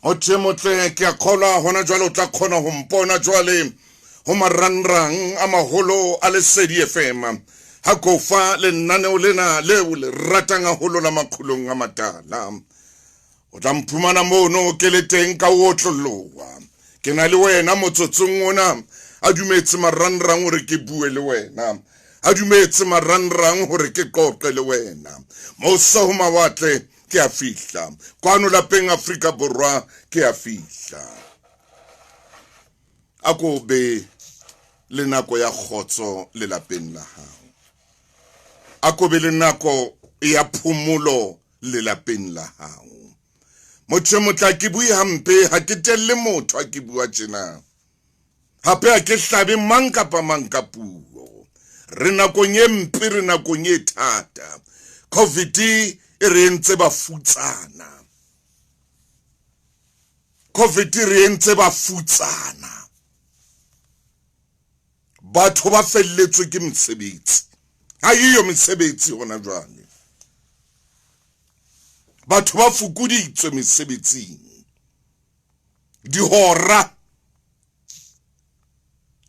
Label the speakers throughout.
Speaker 1: Motho e motle, ke a kgolwa hona jwale o tla kgona ho mpona jwale ho marangrang a maholo a Lesedi FM. Ha ko fa lenaneo lena leo le ratang haholo la Makgulong a Matala. O tla mphumana mono ke le teng ka o otloloha. Ke na le wena motsotsong ona. A dumetse marangrang hore ke bue le wena. A dumetse marangrang hore ke qoqe le wena. Mose ho mawatle ke a fihla. Kwano lapeng Afrika Borwa ke a fihla. A ko be le nako ya kgotso lelapeng la hao. A ko be le nako ya phomolo lelapeng la hao. Motho e motle, ha ke bue hampe, ha ke telle motho ha ke bua tjena. Hape ha ke hlabe mang kapa mang ka puo. Re nakong e mpe, re nakong e thata. Covid e re entse bafutsana. Covid e re entse bafutsana. Batho ba felletswe ke mesebetsi. Ha eyo mesebetsi hona jwale. Batho ba fokoditswe mesebetsing. Dihora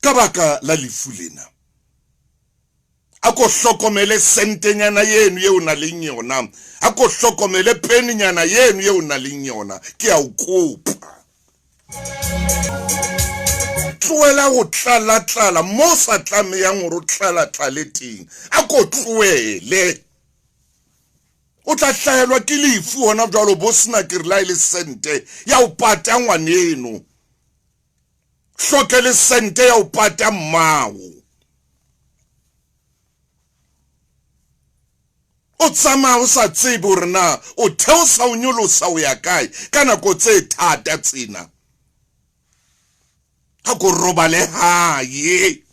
Speaker 1: ka baka la lefu lena. A ko hlokomele sentenyana yeno ye o na leng yona. A ko hlokomele penenyana yeno ye o na leng yona. Ke a o kopa. Tlohela ho tlala-tlala mo sa tlamehang hore o tlala-tlale teng. A ko tlohele. O tla hlahelwa ke lefu hona jwalo bo sena ke re la e le sente ya ho pata ngwaneno. Hloke le sente ya ho pata mmao. O tsamaya o sa tsebe hore na o theosa o nyolosa o ya kae ka nako tse thata tsena. Ha ko robale hae.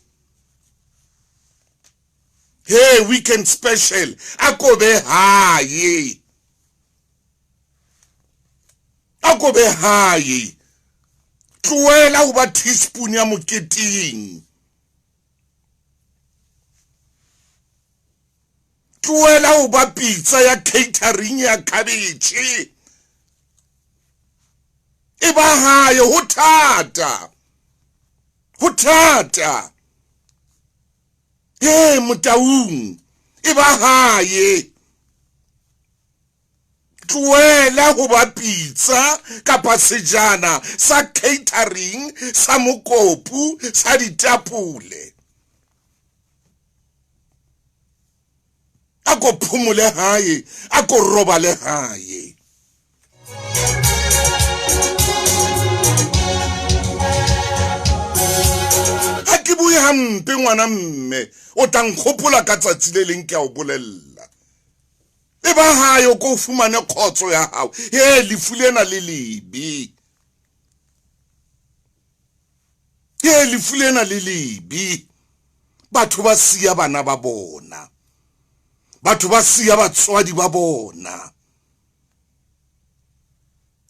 Speaker 1: Hey, weekend special, a ko be hae. A ko be hae. Tlohela ho ba teaspoon ya moketeng. Tlohela ho ba pitsa ya catering ya cabbage. E ba hae, ho thata. Ho thata. He Motaung, e ba hae. Tlohela ho ba pitsa kapa sejana sa catering sa mokopu sa ditapole. A ko phomole hae, a ko robale hae. Ha ke bue hampe ngwana mme, o tla nkgopola ka tsatsi le leng ke a o bolella. E ba hae o ko o fumane kgotso ya hao. He, lefu lena le lebe. He, lefu lena le lebe. Batho ba siya bana ba bona. Batho ba siya batswadi ba bona.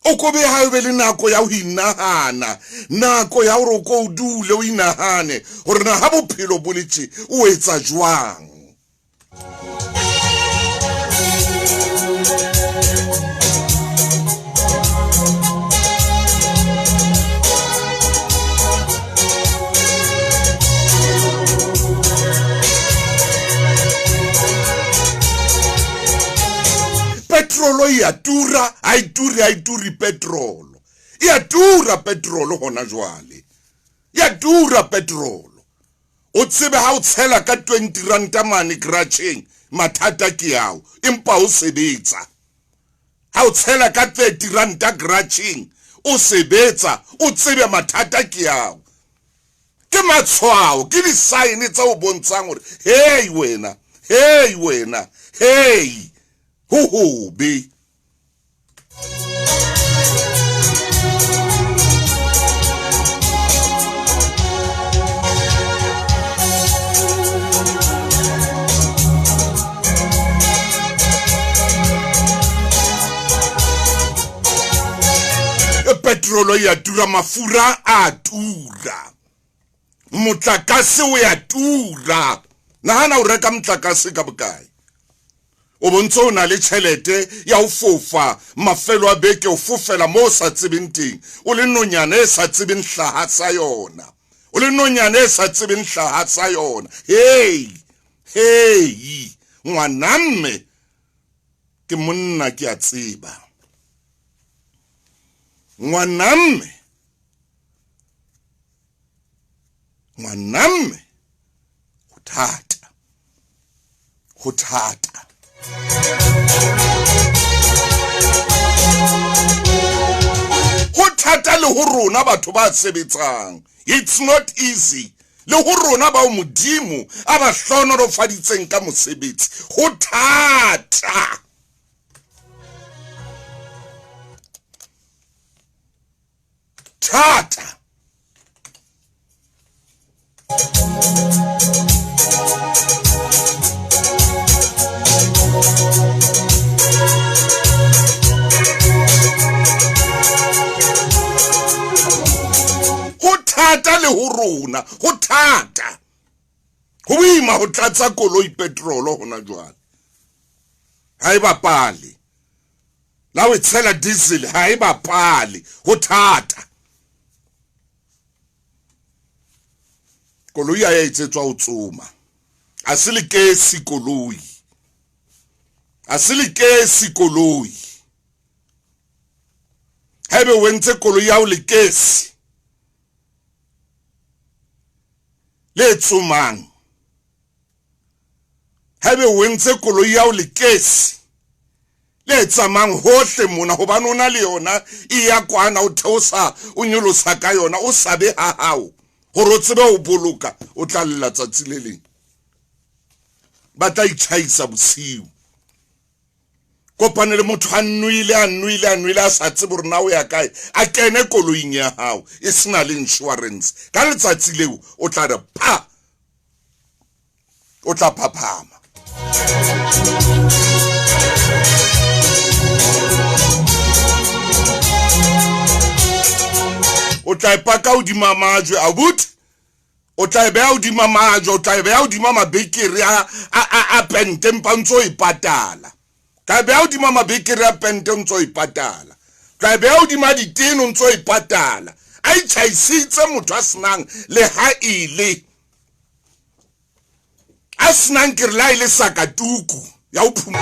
Speaker 1: O ko be ha o be le nako ya ho inahana, nako ya hore o ko o dule o inahane hore na ha bophelo bo le tje o etsa jwang. Petrolo e a tura, ha e ture, ha e ture petrolo. E a tura petrolo hona jwale. E a tura petrolo. O tsebe ha o tshela ka 20 ranta mane garageng, mathata ke ao, empa o sebetsa. Ha o tshela ka 30 ranta garageng, o sebetsa, o tsebe mathata ke ao. Ke matshwao, ke di-sign tse o bontshang hore hey wena, hey wena, hey, ho hobe. Petrolo ya tura, mafura a tura, motlakase o ya tura. Nahana o reka motlakase ka bokae? O bontse o na le tjhelete ya ho fofa mafelo a beke, o fofela mo o sa tsebeng teng, o le nonyana e sa tsebeng hlaha sa yona, o le nonyana e sa tsebeng hlaha sa yona. Hei, hei, ngwanamme, ke monna ke a tseba. Ngwanamme, ngwanamme, ho thata, ho thata. Ho thata le ho rona batho ba sebetsang. It's not easy. Le ho rona bao Modimo a ba hlohonolofaditseng ka mosebetsi, ho thata. Thata. Ho thata le ho rona, ho thata. Ho boima ho tlatsa koloi petrolo hona jwale. Ha e bapale. La o e tshela diesel ha e bapale, ho thata. Koloi ya etsetswa ho tsoma. A se lekesi koloi. A se lekesi koloi. Haebe o entse koloi ya ho lekesi le tsomang, haebe o entse koloi ya ho lekesi le tsamayang hohle mona, hobane o na le yona e ya kwana, o theosa o nyolosa ka yona, o sabe ha hao hore o tsebe ho boloka, o tla lla tsatsi le leng. Ba tla itjhaisa bosiu. Kopane le motho a nwele, a nwele, a nwele, a sa tsebe hore na o ya kae, a kene koloing ya hao e sena le insurance. Ka letsatsi leo o tla re pha, o tla phaphama. O tla e paka hodima majwe, abuti. O tla e beha hodima majwe, o tla e beha hodima mabekere a pente, empa o ntso e patala. Tla e beha hodima mabekere a pente, o ntso e patala. Tla e beha hodima ditene, o ntso e patala. A itjhaisitse motho a senang le ha e le. A senang ke re le ha e le sakatuku ya ho phuma.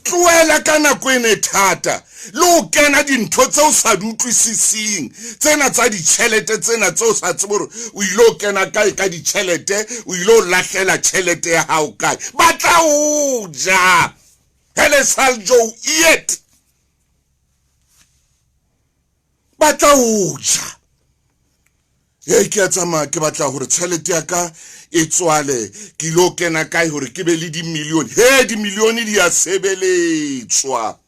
Speaker 1: Tlohela ka nako ena e thata le ho kena dintho tse o sa di utlwisising, tsena tsa ditjhelete tsena tse o sa tsebe hore o ile o kena kae ka ditjhelete, o ile o lahlela tjhelete ya hao kae. Ba tla o ja. Hele sal jo yet. Ba tla o ja. Ee, ke a tsamaya, ke batla hore tjhelete ya ka e tswale, ke ilo kena kae hore ke be le dimilione. He, dimilione di a sebeletswa.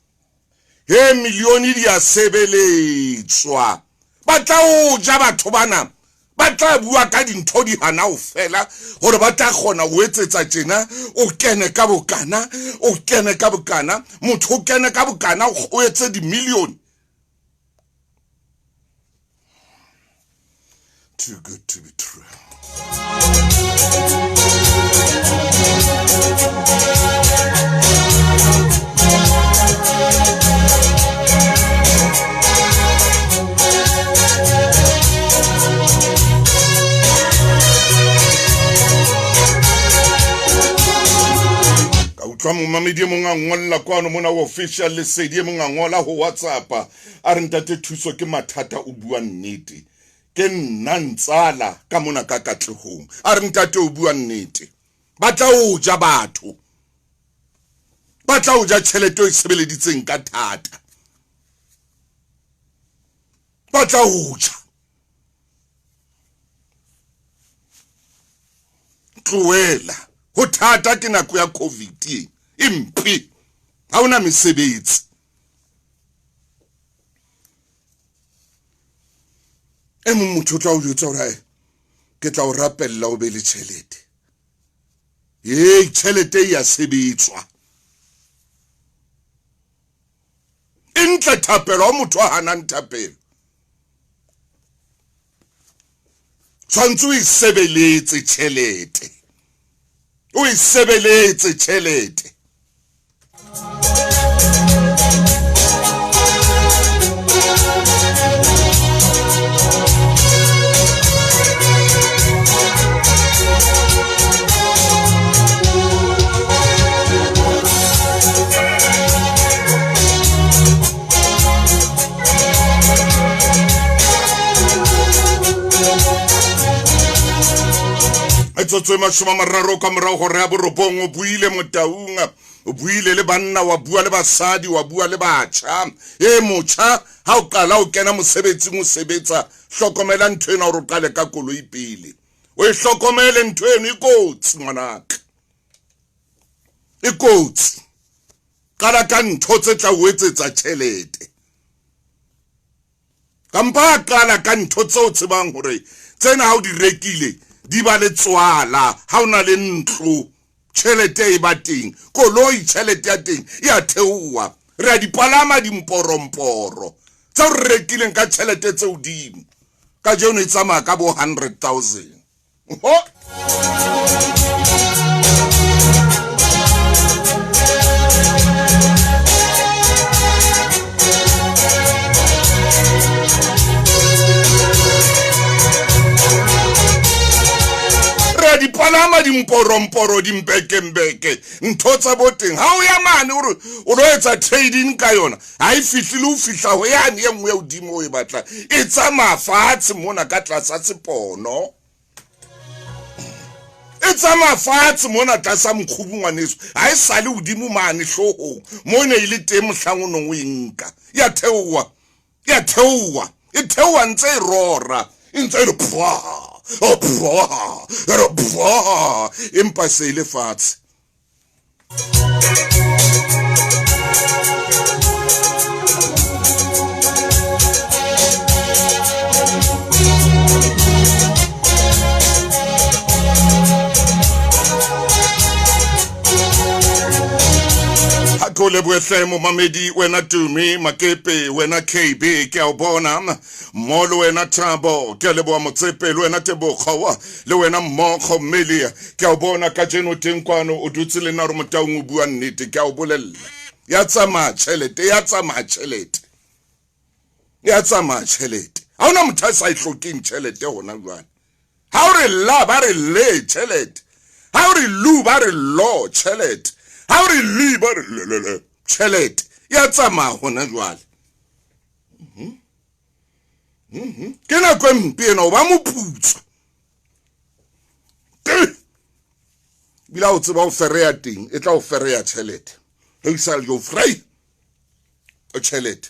Speaker 1: He, milione di a sebeletswa. Ba tla o ja batho bana, ba tla bua ka dintho di hana ho fela, hore ba tla kgona ho etsetsa tjena, o kene ka bokana, o kene ka bokana, motho o kene ka bokana, o etse dimilione. Too good to be true. Ka utlwa momamedi e mong a ngolla kwano mona ho official lesedi, e mong a ngola ho WhatsApp a re ntate Thuso ke mathata, o bua nnete, ke nna ntsala ka mona ka Katlehong. A re ntate o bua nnete, ba tla o ja batho, ba tla o ja tjhelete o e sebeleditseng ka thata, ba tla o ja. Tlohela ho thata, ke nako ya COVID e e mpe, ha hona mesebetsi. E mong motho o tla o jwetsa hore hai, ke tla o rapella o be le tjhelete. Hey, tjhelete e ya sebetswa. E ntle thapelo, ha motho a hanang thapelo. Tshwantse o e sebeletse tjhelete. O e sebeletse tjhelete. Metsotso e 30 ka morago gore ya borobong o buile motaung o buile le banna wa bua le basadi wa bua le batjha e motjha ha o qala o kena mosebetsing o sebetsa hlokomela ntho ena gore o qale ka koloi pele o e hlokomele ntho eno e kotsi ngwanaka e kotsi qala ka ntho tse tla o etsetsa tjhelete kampa a qala ka ntho tse o tsebang hore tsena ha o di rekile di ba le tswala ha o na le ntlo tjhelete e ba teng koloi tjhelete ya teng e a theoha re a di palama dimporomporo tseo re rekileng ka tjhelete tse hodimo kajeno e tsamaya ka bo 100 000 Ho! Re a di palama dimporomporo dimbekembeke ntho tsa bo teng ha o ya mane ore o lo etsa trading ka yona ha e fihlile o fihla ho yane e nngwe ya hodimo o e batlang e tsamaya fatshe mona ka tlasa sepono e tsamaya fatshe mona tlasa mokgubu ngwaneso ga e sale godimo mane hlogong mo e ne e le teng mohlang o nong o e nka ya theoa ya theoa e theoa ntse e rora e ntse e re pwa pwa e re pwa empa se e le fatshe Ke o lebohe hle momamedi wena Tumi Makepe wena KB ke a o bona mo le wena Thabo ke a leboha Motsepe le wena Tebogo le wena Mmokgo Mmele ke a o bona kajeno teng kwano o dutse le nna gore motaung o bua nnete ke a o bolella ya tsamaya tjhelete ya tsamaya tjhelete ya tsamaya tjhelete ha ona motho a sa e hlokeng tjhelete hona jwale ha o re la ba re le tjhelete ha o re lu ba re lo tjhelete ha o re li ba re lelele tjhelete ya tsamaya hona jwale mhm. Mhm. ke nako e mpe ena o ba moputswa ebile o tseba o fereya teng e tla o fereya tjhelete ge isa jo frey o tjhelete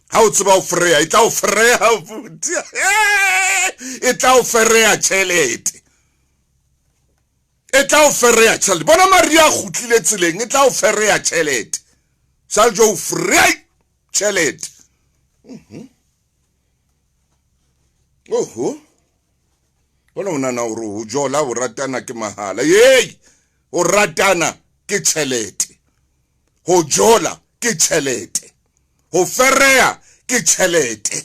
Speaker 1: ha o tseba o freya e tla o freya futhi e tla o fereya tjhelete e tla o fereya tjhelete bona maria a kgutlile tseleng e tla o fereya tjhelete sal jo frey tjhelete mhm. oho bona o nana gore go jola go ratana ke mahala yei go ratana ke tšhelete go jola ke tšhelete go fereya ke tšhelete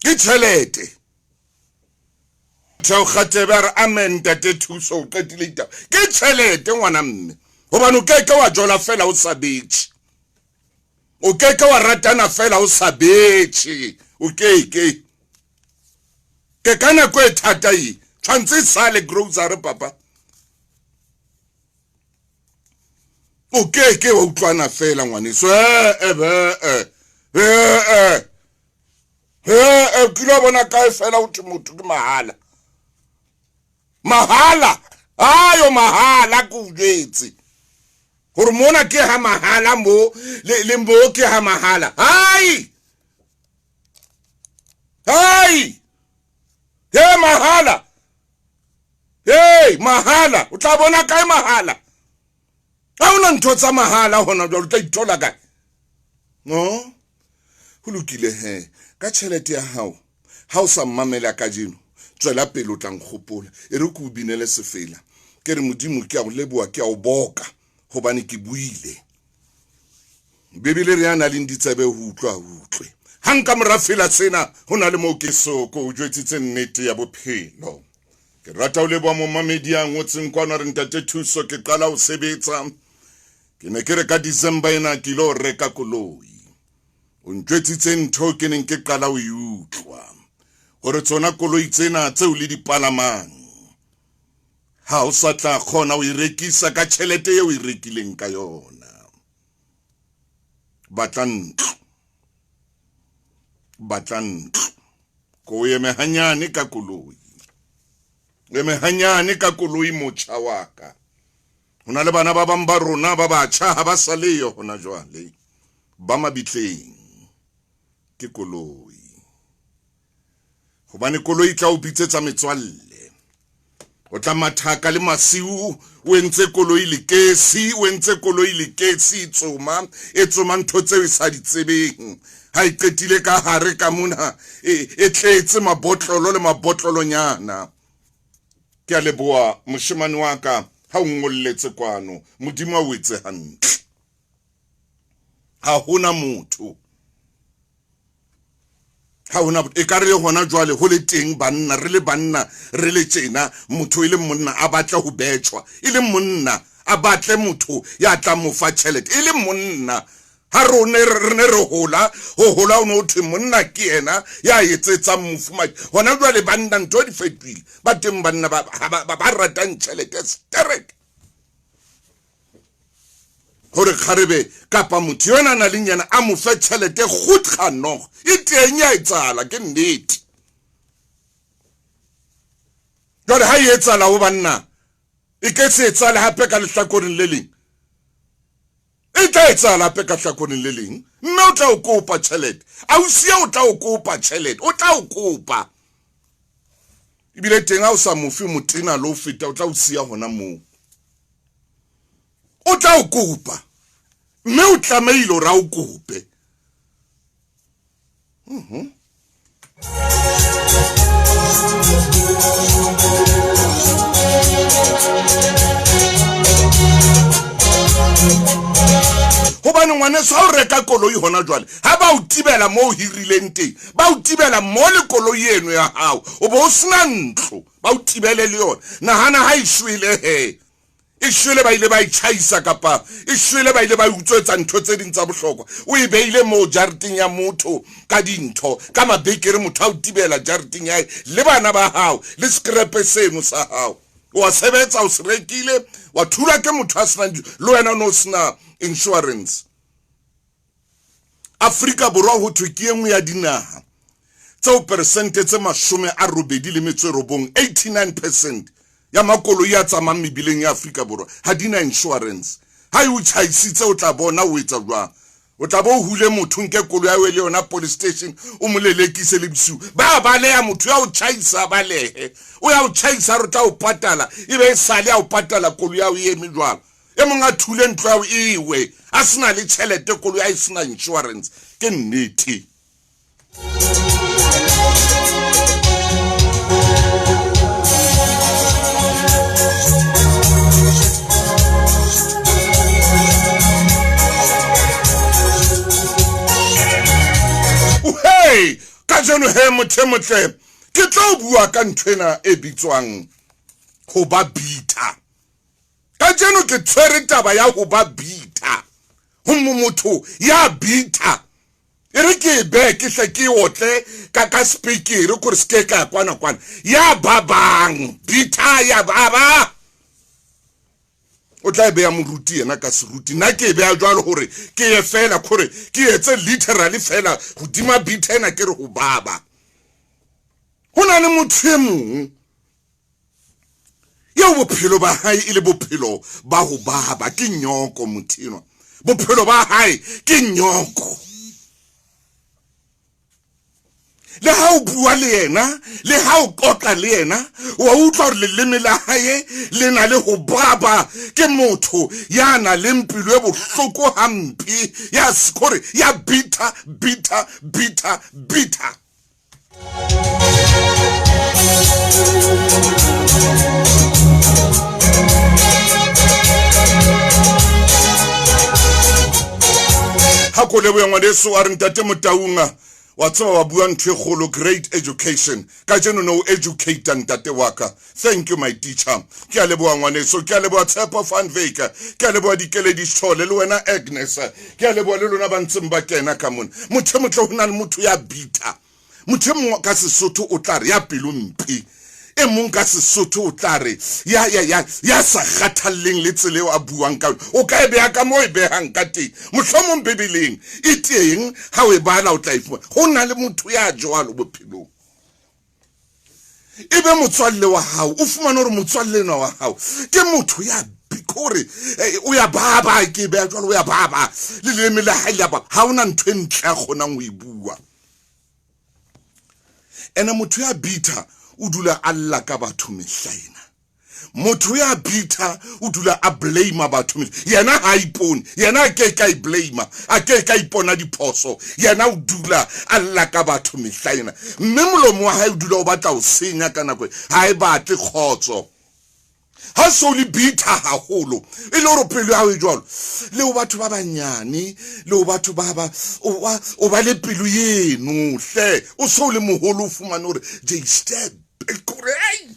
Speaker 1: ke tšhelete theogatebe a re amen ntate thuso o qetile ditaba ke tšhelete ngwana mme gobane o keke wa jola fela o sa betšhe o keke wa ratana fela o sa betšhe o keke ke ka nako e thata e tshwanetse e sale grocery papa o keke wa utlwana fela ngwaneso ee ee ee ee o kile wa bona kae fela o thwe motho ke mahala mahala ayo mahala ke o jwetse gore mona ke ha mahala mo le mo ke ha mahala hai hai he mahala hey mahala o tla bona kae mahala ga ona ntho tsa mahala gona jalo o tla ithola kae no go lokile he ka tšhelete ya gago ga o sa mmamela kajeno tswela pele o tla nkgopola e re ke o binele sefela ke re modimo ke a go leboa ke a o boka gobane ke buile bibele re ya na leng ditsebe ho utlwa utlwe hang ka mora fela sena ho na le moo ke soko o jwetsitse nnete ya bophelo. Ke rata ho leboha momamedi ya ngotseng kwano a re ntate Thuso ke qala ho sebetsa. Ke ne ke re ka December ena ke ilo reka koloi. O ntjwetsitse ntho ke neng ke qala ho e utlwa. Hore tsona koloi tsena tseo le di palamang ha o sa tla kgona ho e rekisa ka tjhelete eo e rekileng ka yona. Batla ntlo. Batla ntlo. Ko o eme hanyane ka koloi. Eme hanyane ka koloi motjha wa ka. Ho na le bana ba bang ba rona ba batjha ha ba sa leyo hona jwale. Ba mabitleng ke koloi. Hobane koloi e tla o bitsetsa metswalle. O tla mathaka le masiu o entse koloi lekesi, o entse koloi lekesi e tsoma, e tsoma ntho tseo e sa di tsebeng. Ha e qetile ka hare ka mona e, e tletse mabotlolo le mabotlolonyana. Ke a leboha moshemane wa ka ha o ngolletse kwano. Modimo a o etse hantle. Ha hona motho ha hona e ka re hona jwale ho le teng banna re le banna re le tjena motho e le monna a batla ho betjhwa e le monna a batle motho ya tla mo fa tjhelete e le monna ha rone re ne re hola ho hola o ne o thwe monna ke yena ya etsetsang mofumadi hona jwale banna ntho di fetohile ba teng banna ba ba ratang tjhelete sterek gore kgarebe kapa motho yona a na leng yena a mo fe tšhelete goed genoeg e teng ya etsala ke nnete jale ha e etsala ho banna e ke se etsale hape ka lehlakoreng le leng e tla etsala hape ka hlakoreng le leng mme o tla o kopa tšhelete ausi o tla o kopa tšhelete o tla o kopa ebile teng ha o sa mofe motena le o feta o tla o siya hona moo o tla o kopa mme o tlamehile gore a o kope mhm. Gobane ngwaneso ha o reka koloi hona jwale ha ba o tibela mo o hirileng teng ba o tibela mo le koloi eno ya gago o bo o sena ntlo ba o tibele le yona nagana ha e shwele he e shwele ba ile ba e tjhaisa kapa e shwele ba ile ba e utswetsa ntho tse ding tsa bohlokwa o e beile moo jareteng ya motho ka dintho ka mabekere motho a o tibela jareteng ya le bana ba hao le sekrepe seno sa hao wa sebetsa o se rekile wa thulwa ke motho a senang le wena o ne o sena insurance Afrika Borwa ho thwe ke e nngwe ya dinaha tseo peresente tse 89, 89 percent, ya makoloi a tsamayang mebileng ya Afrika Borwa ha di na insurance. Ha e o tjhaisitse o tla bona o etsa jwang. O tla bo o hule motho nke koloi ya le yona police station o mo lelekise le bosiu. Ba baleha motho ya o tjhaisa balehe. O ya o tjhaisa re tla o patala ebe e sale ya o patala koloi ya o eme jwalo. E mong a thule ntlo ya o ewe a sena le tjhelete koloi ya e sena insurance. Ke nnete. Hey, kajeno he motho e motle ke tlo bua ka nthwena e bitswang ho ba bitter. Kajeno ke tshwere taba ya ho ba bitter. Ho motho ya bitter e re ke e bee ke hle ke otle ka ka speakere gore se ke ka kwana kwana ya babang bitter ya baba o tla e beya moruti yena ka seruti nna ke e beya jwalo gore ke ye fela kgore ke etse literally fela godima bitter ena ke re go baba go na le motho e mongwe eo bophelo ba hae e le bophelo ba ho baba ke nyoko motho enwa bophelo ba hae ke nyoko le ha o bua le yena le ha o qoqa le yena wa utlwa gore leleme la hae le na le ho baba ke motho ya na leng pelo e bohloko hampe ya gore ya bitter bitter bitter bitter Ha ko leboya ngwaneso a re ntate Motaunga. Wa tseba wa bua ntho e kgolo great education. Kajeno ne o educate ntate wa ka. Thank you my teacher. Ke a leboha ngwaneso, ke a leboha Tshepo van Wyk, ke a leboha Dikeledi Sithole le wena Agnes. Ke a leboha le lona ba ntseng ba kena ka mona. Motho e motle ho na le motho ya bitter. Motho e mong ka Sesotho o tla re ya pelo mpe. E mong ka Sesotho o tla re ya, ya, ya, ya sa kgathalleng le tsela eo a buang ka yona. O ka e beha ka moo e behang ka teng. Mohlomong Bibeleng e teng, ha o e bala o tla e fumana. Ho na le motho ya jwalo bophelong. E be motswalle wa hao, o fumane hore motswalle enwa wa hao ke motho ya kore eh, o ya baba, ke beha jwalo, o ya baba, le leleme la hae le ya baba. Ha hona ntho e ntle a kgonang ho e bua. Ene motho ya bitter o dula a lla ka batho mehla ena. Motho ya bitter o dula a blame batho mehla. Yena ha a ipone, yena a ke ke a i-blame, a ke ke a ipona diphoso. Yena o dula a lla ka batho mehla ena. Mme molomo wa hae o dula o batla ho senya ka nako e. Ha e batle kgotso. Ha se o le bitter haholo, e le hore pelo ya hao e jwalo, le ho batho ba banyane, le ho batho ba ba, o ba le pelo eno hle, o se o le moholo o fumane hore they step kore ai.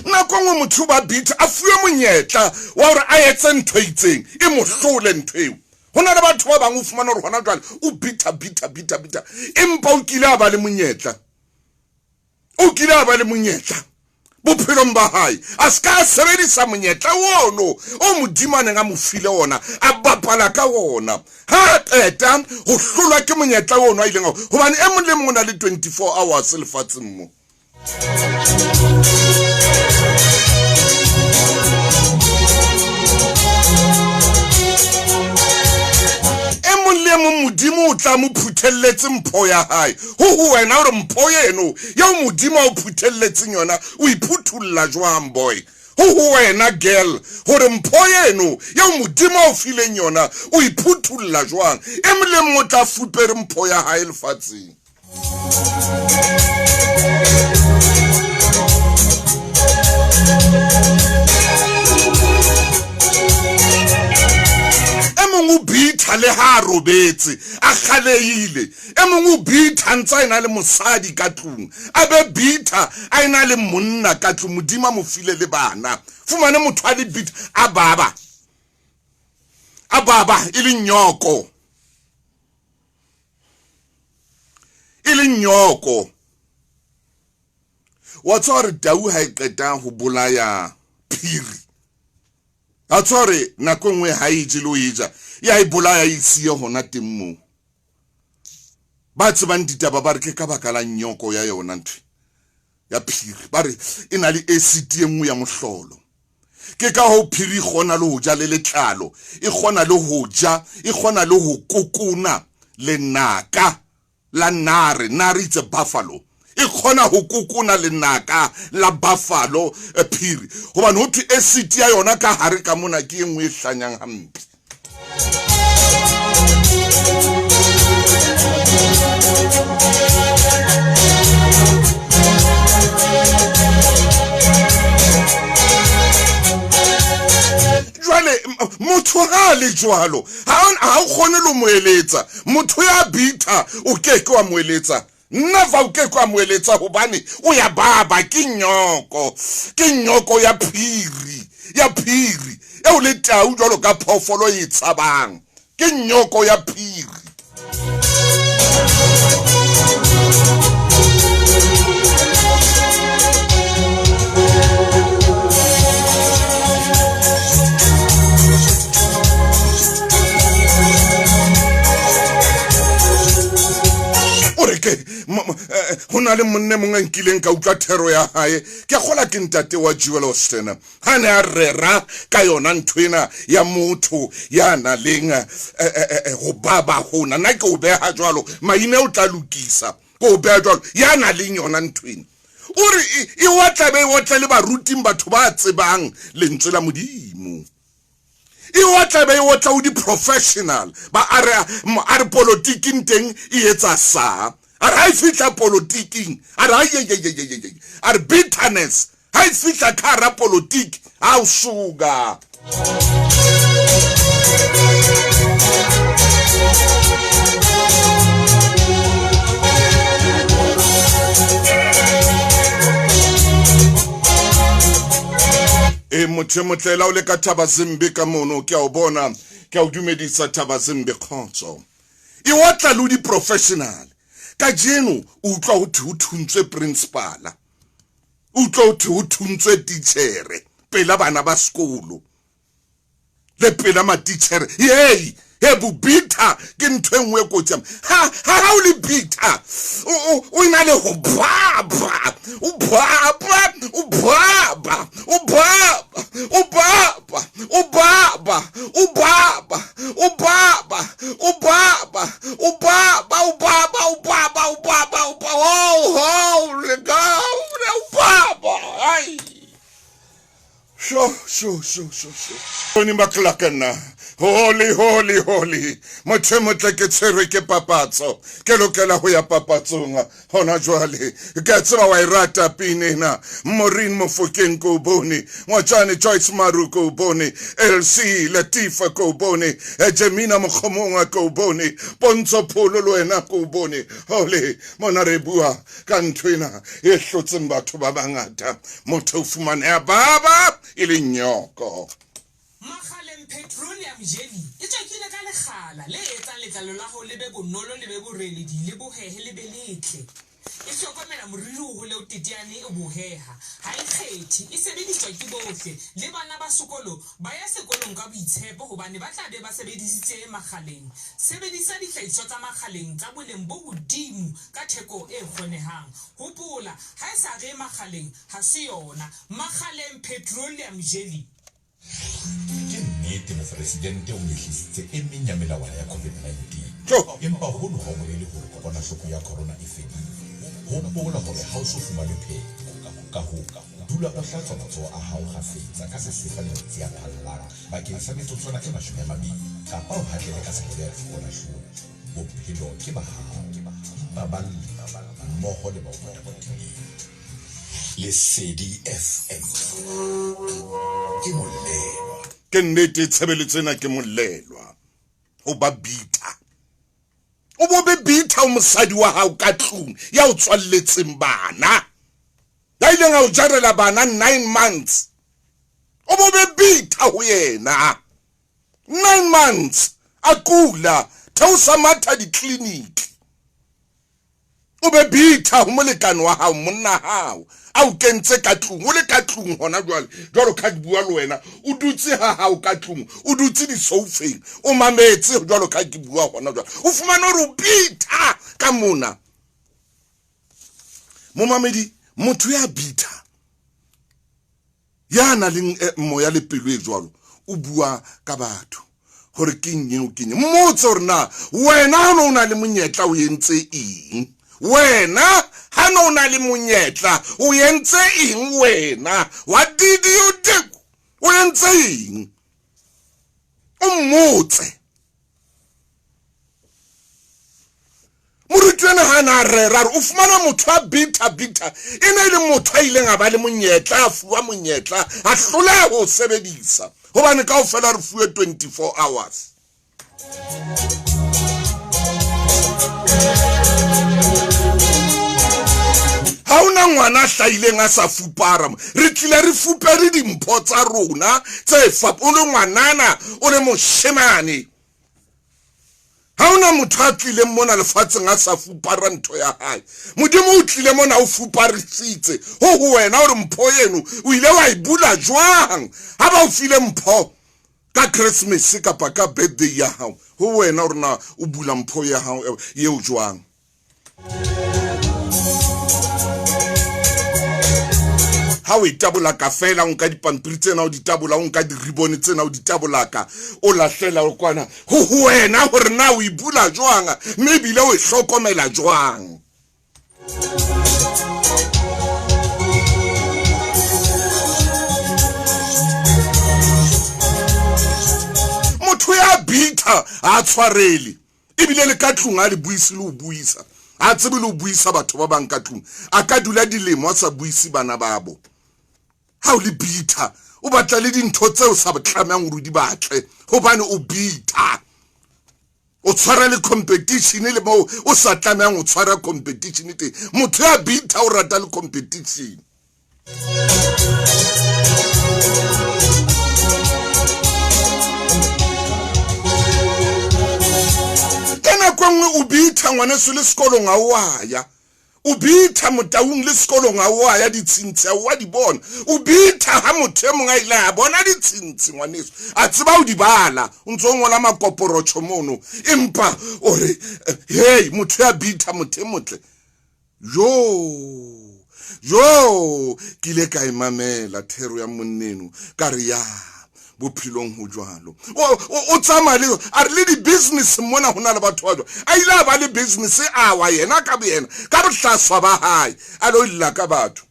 Speaker 1: Nako nngwe motho ba bitter a fuwe monyetla wa gore a etse ntho e itseng e mo hlole ntho eo. Ho na le batho ba bang o fumana hore hona jwale o bitter, bitter, bitter, bitter, empa o kile a ba le monyetla, o kile a ba le monyetla bophelong ba hae, a se ka a sebedisa monyetla ono o Modimo a neng a mo file ona, a bapala ka ona. Ha a qeta ho hlolwa ke monyetla ono a ileng a, hobane e mong le mong o na le 24 hours lefatsheng mo. E mong le e mong Modimo o tla mo phuthelletse mpho ya hae. Ho ho wena hore mpho eno eo Modimo a o phuthelletseng yona o e phuthulla jwang, boy. Ho ho wena, girl, hore mpho eno eo Modimo a o fileng yona o e phuthulla jwang. E mong le mong o tla fupere mpho ya hae lefatsheng. E mong o bitha le ha a robetse a kgaleile, e mong o bitha ntse a ena le mosadi ka tlung, a be bitha a ena le monna ka tlung, Modimo a mo file le bana. Fumane motho a le bitha a baba, a baba e le nyoko. E le nyoko. Wa tseba hore tau ha e qeta ho bolaya phiri, a tseba hore nako e nngwe ha e je le ho e ja, ya e bolaya e siye hona teng moo. Ba tsebang ditaba ba re ke ka baka la nyoko ya yona ntho ya phiri, ba re e na le acid e nngwe ya mohlolo. Ke ka hoo phiri e kgona le ho ja le letlalo, e kgona le ho ja, e kgona le ho kokona lenaka la nare. Nare it's a buffalo. E kgona ho kokona lenaka la buffalo, eh, phiri, hobane ho thwe acid ya yona ka hare ka mona ke e nngwe e hlanyang hampe. Jwale motho ha a le jwalo, ha o kgone le ho mo eletsa. Motho ya bitter o ke ke wa mo eletsa. Never o ke ke wa mo eletsa hobane o ya baba, ke nyoko, ke nyoko ya phiri, ya phiri eo le tau jwalo ka phoofolo e tshabang, ke nyoko ya phiri. O re ke ho na le monne mongwe nkileng ka utlwa thero ya hae, ke kgola ke ntate wa Jewel Austin, ha ne a rera ka yona ntho ena ya motho ya na leng eh, eh, eh, ho baba hona. Nna ke o beha jwalo, maine o tla lokisa, ke o beha jwalo, ya na leng yona ntho ena. O re e otla be e otle le baruting, batho ba tsebang lentswe la Modimo. E otla be e otla o di-professional, ba a re, a re polotiking teng e etsa sa. A re ha e fihla polotiking, a re ayeyeyeyeye, a re bitterness ha e fihla ka hara polotiki, a o suka. E motho e motle la o le ka thaba zembe ka mono ke a o bona ke a o dumedisa thaba zembe kgotso e otla le di-professional kajeno o utlwa ho thwe ho thuntswe principala o utlwa ho thwe ho thuntswe titjhere pela bana ba sekolo le pela matitjhere yei he bobitha ke ntho e nngwe e kotsi ha ha o le bitha o na le ho baba o baba o baba o baba o baba o baba o baba o baba o baba o baba o baba o baba o baba o baba oh oh le ka o baba ai Sho, sho, sho, sho, sho. Tony Maklakana. Holy, holy, holy. Motho e motle ke tshwerwe ke papatso. Ke lokela ho ya papatsong hona jwale. Ke a tseba wa e rata pina ena. Maureen Mofokeng ko bone. Ngwatjane Joyce Maru ko bone. LC Latifa ko bone. Jemina Mokgomonga ko bone. Pontsho Pholo le wena ko bone. Holy, mona re bua ka ntho ena e hlotseng batho ba bangata motho o fumaneha baba e le nyoko.
Speaker 2: Makgaleng Petroleum Jelly e tswakilwe ka lekgala le etsang letlalo la hao le be bonolo le be boreledi le bohehe le be letle. E hlokomela moriri o hole o teteane o boheha. Ha e kgethe, e sebediswa ke bohle le bana ba sekolo ba ya sekolong ka boitshepo hobane ba tla be ba sebedisitse Makgaleng. Sebedisa dihlahiswa tsa Makgaleng tsa boleng bo hodimo ka theko e kgonehang. Hopola, ha e sa re Makgaleng, ha se yona. Makgaleng Petroleum Jelly.
Speaker 3: Ke nnete Mopresidente o nyehlisitse e meng ya melawana ya COVID-19. Empa hono ha ho bolele hore kokwanahloko ya corona e fedile. Hopola hore ha o so fumane pheko. Kahoo, dula o hlatswa matsoho a hao kgafetsa ka sesepa le metsi a phallang bakeng sa metsotswana e 20 kapa o hatlele ka sebolayadikokwanahloko. Bophelo ke ba hao. Ipaballe mmoho le ba o potapotileng. Lesedi FM ke molelwa.
Speaker 1: Ke nnete tshebeletso ena ke molelwa. Ho ba bitter. O bo be bitter o mosadi wa hao ka tlung ya o tswalletseng bana. Ya ileng a o jarela bana 9 months. O bo be bitter ho yena. 9 months a kula theosa matha ditleliniki o be bitha ho molekane wa hao monna hao a o kentse ka tlung o le ka tlung hona jwale jwalo ka ke bua le wena o dutse ha hao ka tlung o dutse disoufeng o mametse jwalo ka ke bua hona jwale o fumane hore o bitha ka mona momamedi motho ya bitha Ya nang le eh, moya le pelo e jwalo o bua ka batho gore ke eng eo ke eng. Mmotse gore na wena ha o na le monyetla o entse eng. Wena ha no na le monyetla o entse eng wena? What did you do? O entse eng? O mmotse. Moruti ena ha na rera re o fumana motho a bitter bitter e ne e le motho a ileng a ba le monyetla a fuwa monyetla a hloleha ho sebedisa hobane kaofela re fuwe 24 hours. Ha ona ngwana a hlahileng a sa fupara re tlile re fupere dimpho tsa rona tse fap o le ngwanana o le moshemane. Ha ona motho a tlileng mona lefatsheng a sa fupara ntho ya hae. Modimo o tlile mona o fuparisitse ho ho wena hore mpho eno o ile wa e bula jwang. Ha ba o file mpho ka Christmas kapa ka birthday ya hao, ho wena hore na o bula mpho ya hao eo jwang. Ha o e tabolaka fela o nka dipampiri tsena o di tabola o nka diribone tsena o di tabolaka o lahlela o kwana ho ho wena hore na o e bula jwang mme ebile o e hlokomela jwang. Motho ya bitter ha tshwarele ebile le ka tlung ha le buise le ho buisa. A tsebe le ho buisa batho ba bang ka tlung. A ka dula dilemo a sa buise bana babo. Ha o le bitter, o batla le dintho tseo sa tlamehang hore o di batle hobane o bitter. O tshwara le competition le moo o sa tlamehang ho tshwara competition teng. Motho ya bitter o rata le competition. Ka nako e nngwe o bitha ngwaneso le sekolong ga o a ya. O bitha motaung le sekolong ga o a ya, ditshintshi ga o a di bona. O bitha ha motho e mongwe a ile a bona ditshintshi ngwaneso, a tseba ho di bala, o ntse o ngola makoporotjho mono, empa o re hei, motho ya bitha, motho e motle. Jo, jo, ke ile ka e mamela thero ya monneno, ka re ya bophelong ho jwalo. O tsamaya le, a re le di-business mona ho na le batho ba jwalo. A ile a ba le business a wa yena ka boyena, ka bohlaswa ba hae, a lo lla ka batho.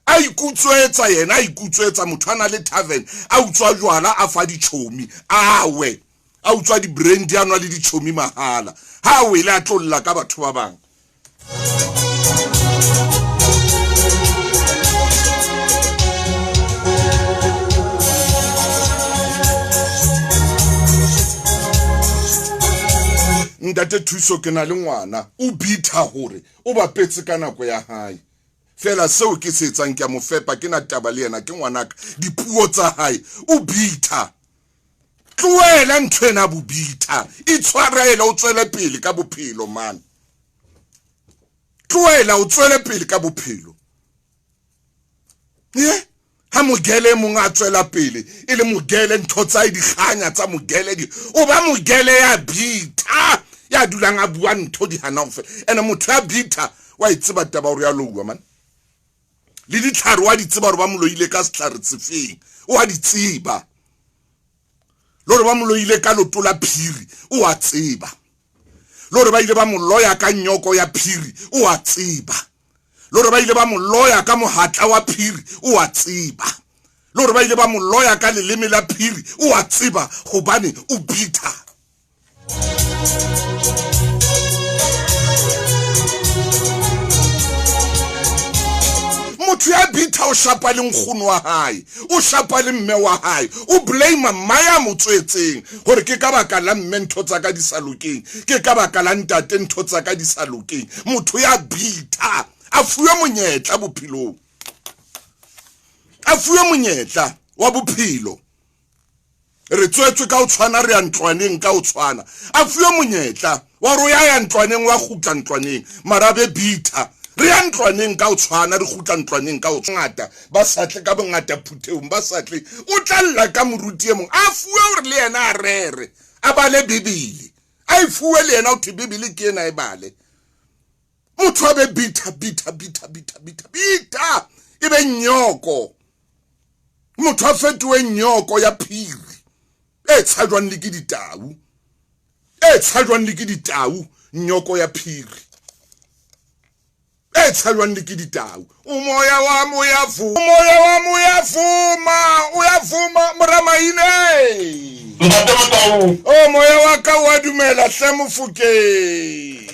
Speaker 1: A ikutswetsa yena, a ikutswetsa, motho a na le tavern, a utswa jwala, a fa ditjhomi, a we. A utswa di-brandy, a nwa le ditjhomi mahala. Ha a wele a tlo lla ka batho ba bang. Ntate Thuso ke na le ngwana o bitha hore o bapetse ka nako ya hae fela seo ke se etsang ke a mo fepa ke na taba le yena ke ngwanaka dipuo tsa hae o bitha tlohela ntho ena bobitha itshwarele o tswele pele ka bophelo man tlohela o tswele pele ka bophelo ye ha mogele e mongwe a tswela pele e le mogele ntho tsa e dikganya tsa mogele di o ba mogele ya bitha ya dulang a bua ntho di hana go fela ene motho ya bitha wa e tseba taba gore ya louwa man le ditlhare wa di tseba gore ba moloile ka setlhare sefeng o a di tseba le gore ba moloile ka loto la phiri o a tseba le gore ba ile ba mo loya ka nyoko ya phiri o a tseba le gore ba ile ba mo loya ka mohatla wa phiri o a tseba le gore ba ile ba mo loya ka leleme la phiri o a tseba gobane o bitter motho ya bitha o shapa le nkgono wa hae o shapa le mme wa hae o blame mma ya mo tswetseng gore ke ka baka la mme ntho tsa ka di sa lokeng ke ka baka la ntate ntho tsa ka di sa lokeng motho ya bitha a fuwe monyetla bophelong a fuwe monyetla wa bophelo re tswetswe ka ho tshwana re ya ntlwaneng ka ho tshwana a fuwe monyetla wa gore o ya ya ntlwaneng wa kgutla ntlwaneng mara be bitha re ya ntlwaneng ka ho tshwana re kgutla ntlwaneng ka ho ngata ba sa tle ka bongata phuthehong ba sa tle o tla lla ka moruti e mong a fuwe gore le yena a rere a bale bibele a e fuwe le yena o thwe bibele ke ena e bale motho a be bitha bitha bitha bitha bitha bitha e be nyoko motho a fetohe nyoko ya phiri e tshajwang le ke ditau e tshajwang le ke ditau nyoko ya phiri e tshajwang le ke ditau umoya wami uyavuma umoya wami uyavuma uyavuma moramaine
Speaker 4: Ntate Motau.
Speaker 1: O moya wa ka wa dumela hle mofokeng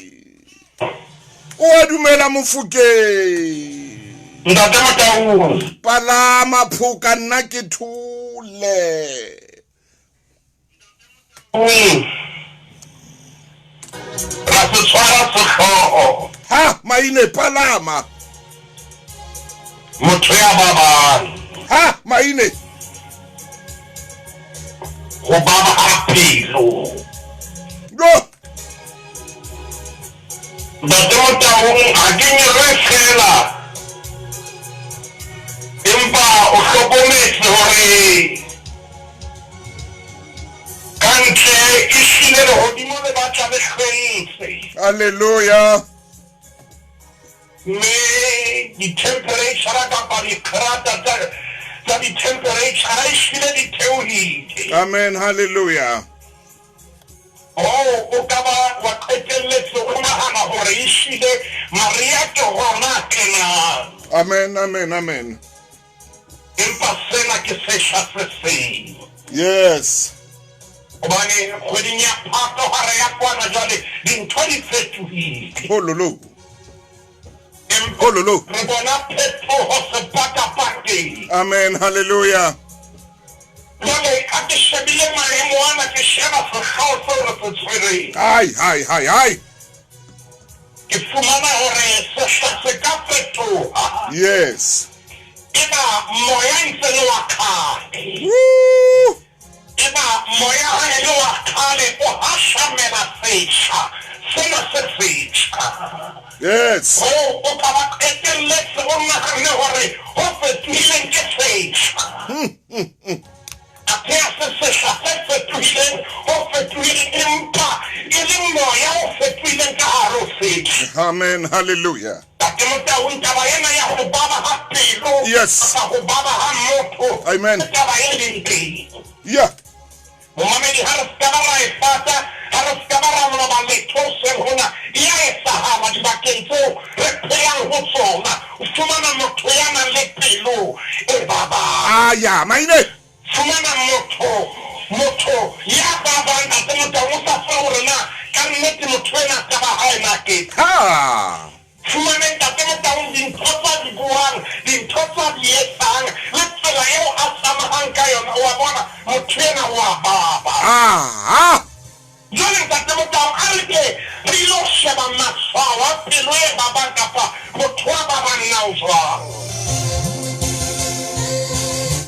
Speaker 1: o a dumela mofokeng
Speaker 4: Ntate Motaung.
Speaker 1: Palama phoka nna ke thole.
Speaker 4: Ra se tshwara sehloho.
Speaker 1: Ha maine palama.
Speaker 4: Motho ya babang.
Speaker 1: Ha maine.
Speaker 4: Go baba ha pelo.
Speaker 1: Yo.
Speaker 4: Ntate Motaung ha ke nyolwe fela empa o hlokometse hore ka ntle ehlile lehodimo le batla le hlwentse.
Speaker 1: Hallelujah.
Speaker 4: Mme di-temperature kapa dikgrata tsa tsa di-temperature ehlile di theohile.
Speaker 1: Amen. Hallelujah.
Speaker 4: Hoo o ka ba wa qetelletse o nahana hore ehlile Maria ke hona a kenang.
Speaker 1: Amen, amen, amen.
Speaker 4: Empa sena ke sehla se seng.
Speaker 1: Yes.
Speaker 4: Hobane kgweding ya Phato ha re ya kwana jwale dintho di fetohile.
Speaker 1: Hololo.
Speaker 4: FM.
Speaker 1: Ololo.
Speaker 4: Re bona phetoho sepakapakeng.
Speaker 1: Amen, hallelujah.
Speaker 4: Jwale ha ke shebile maemo ana, ke sheba sehlooho seo re se tshwereng.
Speaker 1: Hai, hai, hai, hai.
Speaker 4: Ke fumana hore sehla se ka fetoha.
Speaker 1: Yes.
Speaker 4: Eba moya e ntse le wa kgale.
Speaker 1: Woo!
Speaker 4: Eba moya ha e le wa kgale o hahlamela sehla sena se setjha.
Speaker 1: Yes.
Speaker 4: Hoo o ka ba qetelletse o nahanne hore ho fetohileng ke sehla. Athe ha se sehla se fetohileng, ho fetohileng empa e le moya o fetohileng ka hare ho sehla.
Speaker 1: Amen. Hallelujah.
Speaker 4: Ntate Motaung, taba ena ya ho baba ha pelo
Speaker 1: Yes.
Speaker 4: kapa ho baba ha motho
Speaker 1: Amen.
Speaker 4: ke taba e leng teng.
Speaker 1: Yeah.
Speaker 4: Momamedi, ha re se ka ba ra e pata, ha re se ka ba ra loba letho hoseng hona, e a etsahala dibakeng tseo re phelang ho tsona. O fumana motho ya nang le pelo e babang.
Speaker 1: Aya, maine.
Speaker 4: Fumana motho, motho ya babang, Ntate Motaung, o sa tsebe hore na ka nnete motho enwa taba ya hae na ke.
Speaker 1: Ha!
Speaker 4: Fumane Ntate Motaung dintho tsa di buang, dintho tsa di etsang, le tsela eo a tsamahang ka yona, o a bona, motho ena o a baba.
Speaker 1: Aha!
Speaker 4: Jwale Ntate Motaung, a re ke re ilo sheba matshwao a pelo e babang kapa motho a babang na o jwang.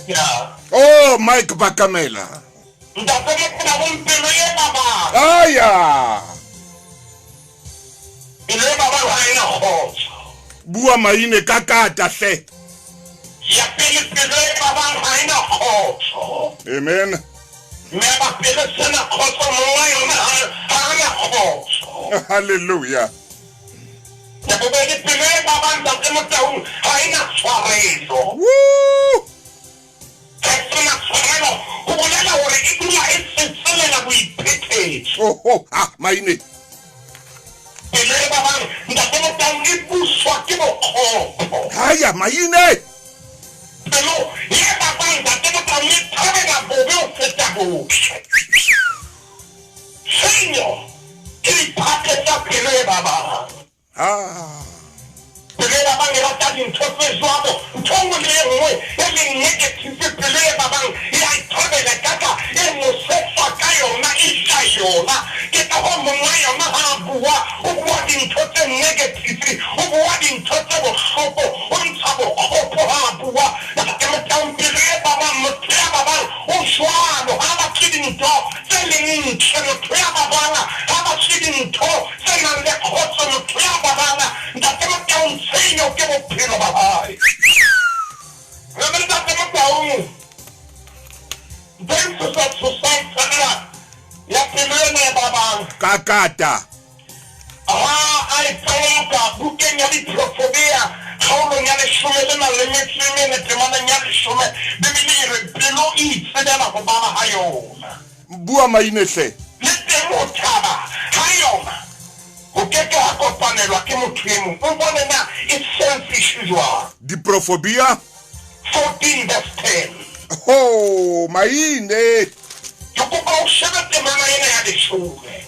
Speaker 4: Ya.
Speaker 1: Oh, Mike Bakamela.
Speaker 4: Ntate Motaung, pelo e babang.
Speaker 1: Aya!
Speaker 4: Pelo e babang ha e na kgotso.
Speaker 1: Bua maine ka kata hle.
Speaker 4: Ya pele, pelo e babang ha e na kgotso.
Speaker 1: Amen.
Speaker 4: Mme ba pelo se na kgotso, monga yona ha ha a na kgotso.
Speaker 1: Hallelujah.
Speaker 4: Ya bobedi, pelo e babang Ntate Motaung ha e na tshwarelo.
Speaker 1: Woo!
Speaker 4: Ha e se na tshwarelo ho bolela hore e dula e tsetselela boiphetetso.
Speaker 1: Oho, ha, maine.
Speaker 4: Pelo e babang Ntate Motaung e buswa ke bokgopo.
Speaker 1: Haya, maine.
Speaker 4: Pelo e babang Ntate Motaung e thabela bobe ho feta botle. Tshenyo ke diphate tsa pelo e babang.
Speaker 1: Ah.
Speaker 4: Pelo e babang e rata dintho tse jwalo. Ntho e nngwe le e nngwe e leng negative, pelo e babang e a e thabela ekaka e nosetswa ka yona, e ja yona. Ke ka hoo monga yona ha a bua, o bua dintho tse negative, o bua dintho tse bohloko, o ntsha bokgopo ha a bua. Ntate Motaung, pelo e babang, motho ya babang o jwalo, ha a batle dintho tse leng ntle. Motho ya babang ha a batle dintho tse nang le kgotso. Motho ya babang, Ntate Motaung, tshenyo ke bophelo ba hae. Re Ntate Motaung, ntho e tshosa-tshosang feela ya pelo ena e babang.
Speaker 1: Kakata.
Speaker 4: Ha a e toloka bukeng ya Diprofobia, kgaolong ya leshome le nang le metso e mene, temaneng ya leshome, Bibele e re, Pelo e itsebela ho baba ha yona.
Speaker 1: Bua maine hle.
Speaker 4: Le teng ho thaba ha yona ho ke ke ha kopanelwa ke motho e mong. O bone na e selfish jwang.
Speaker 1: Diprofobia.
Speaker 4: 14 verse 10.
Speaker 1: Ho, maine.
Speaker 4: Ke kopa o shebe temana ena ya leshome.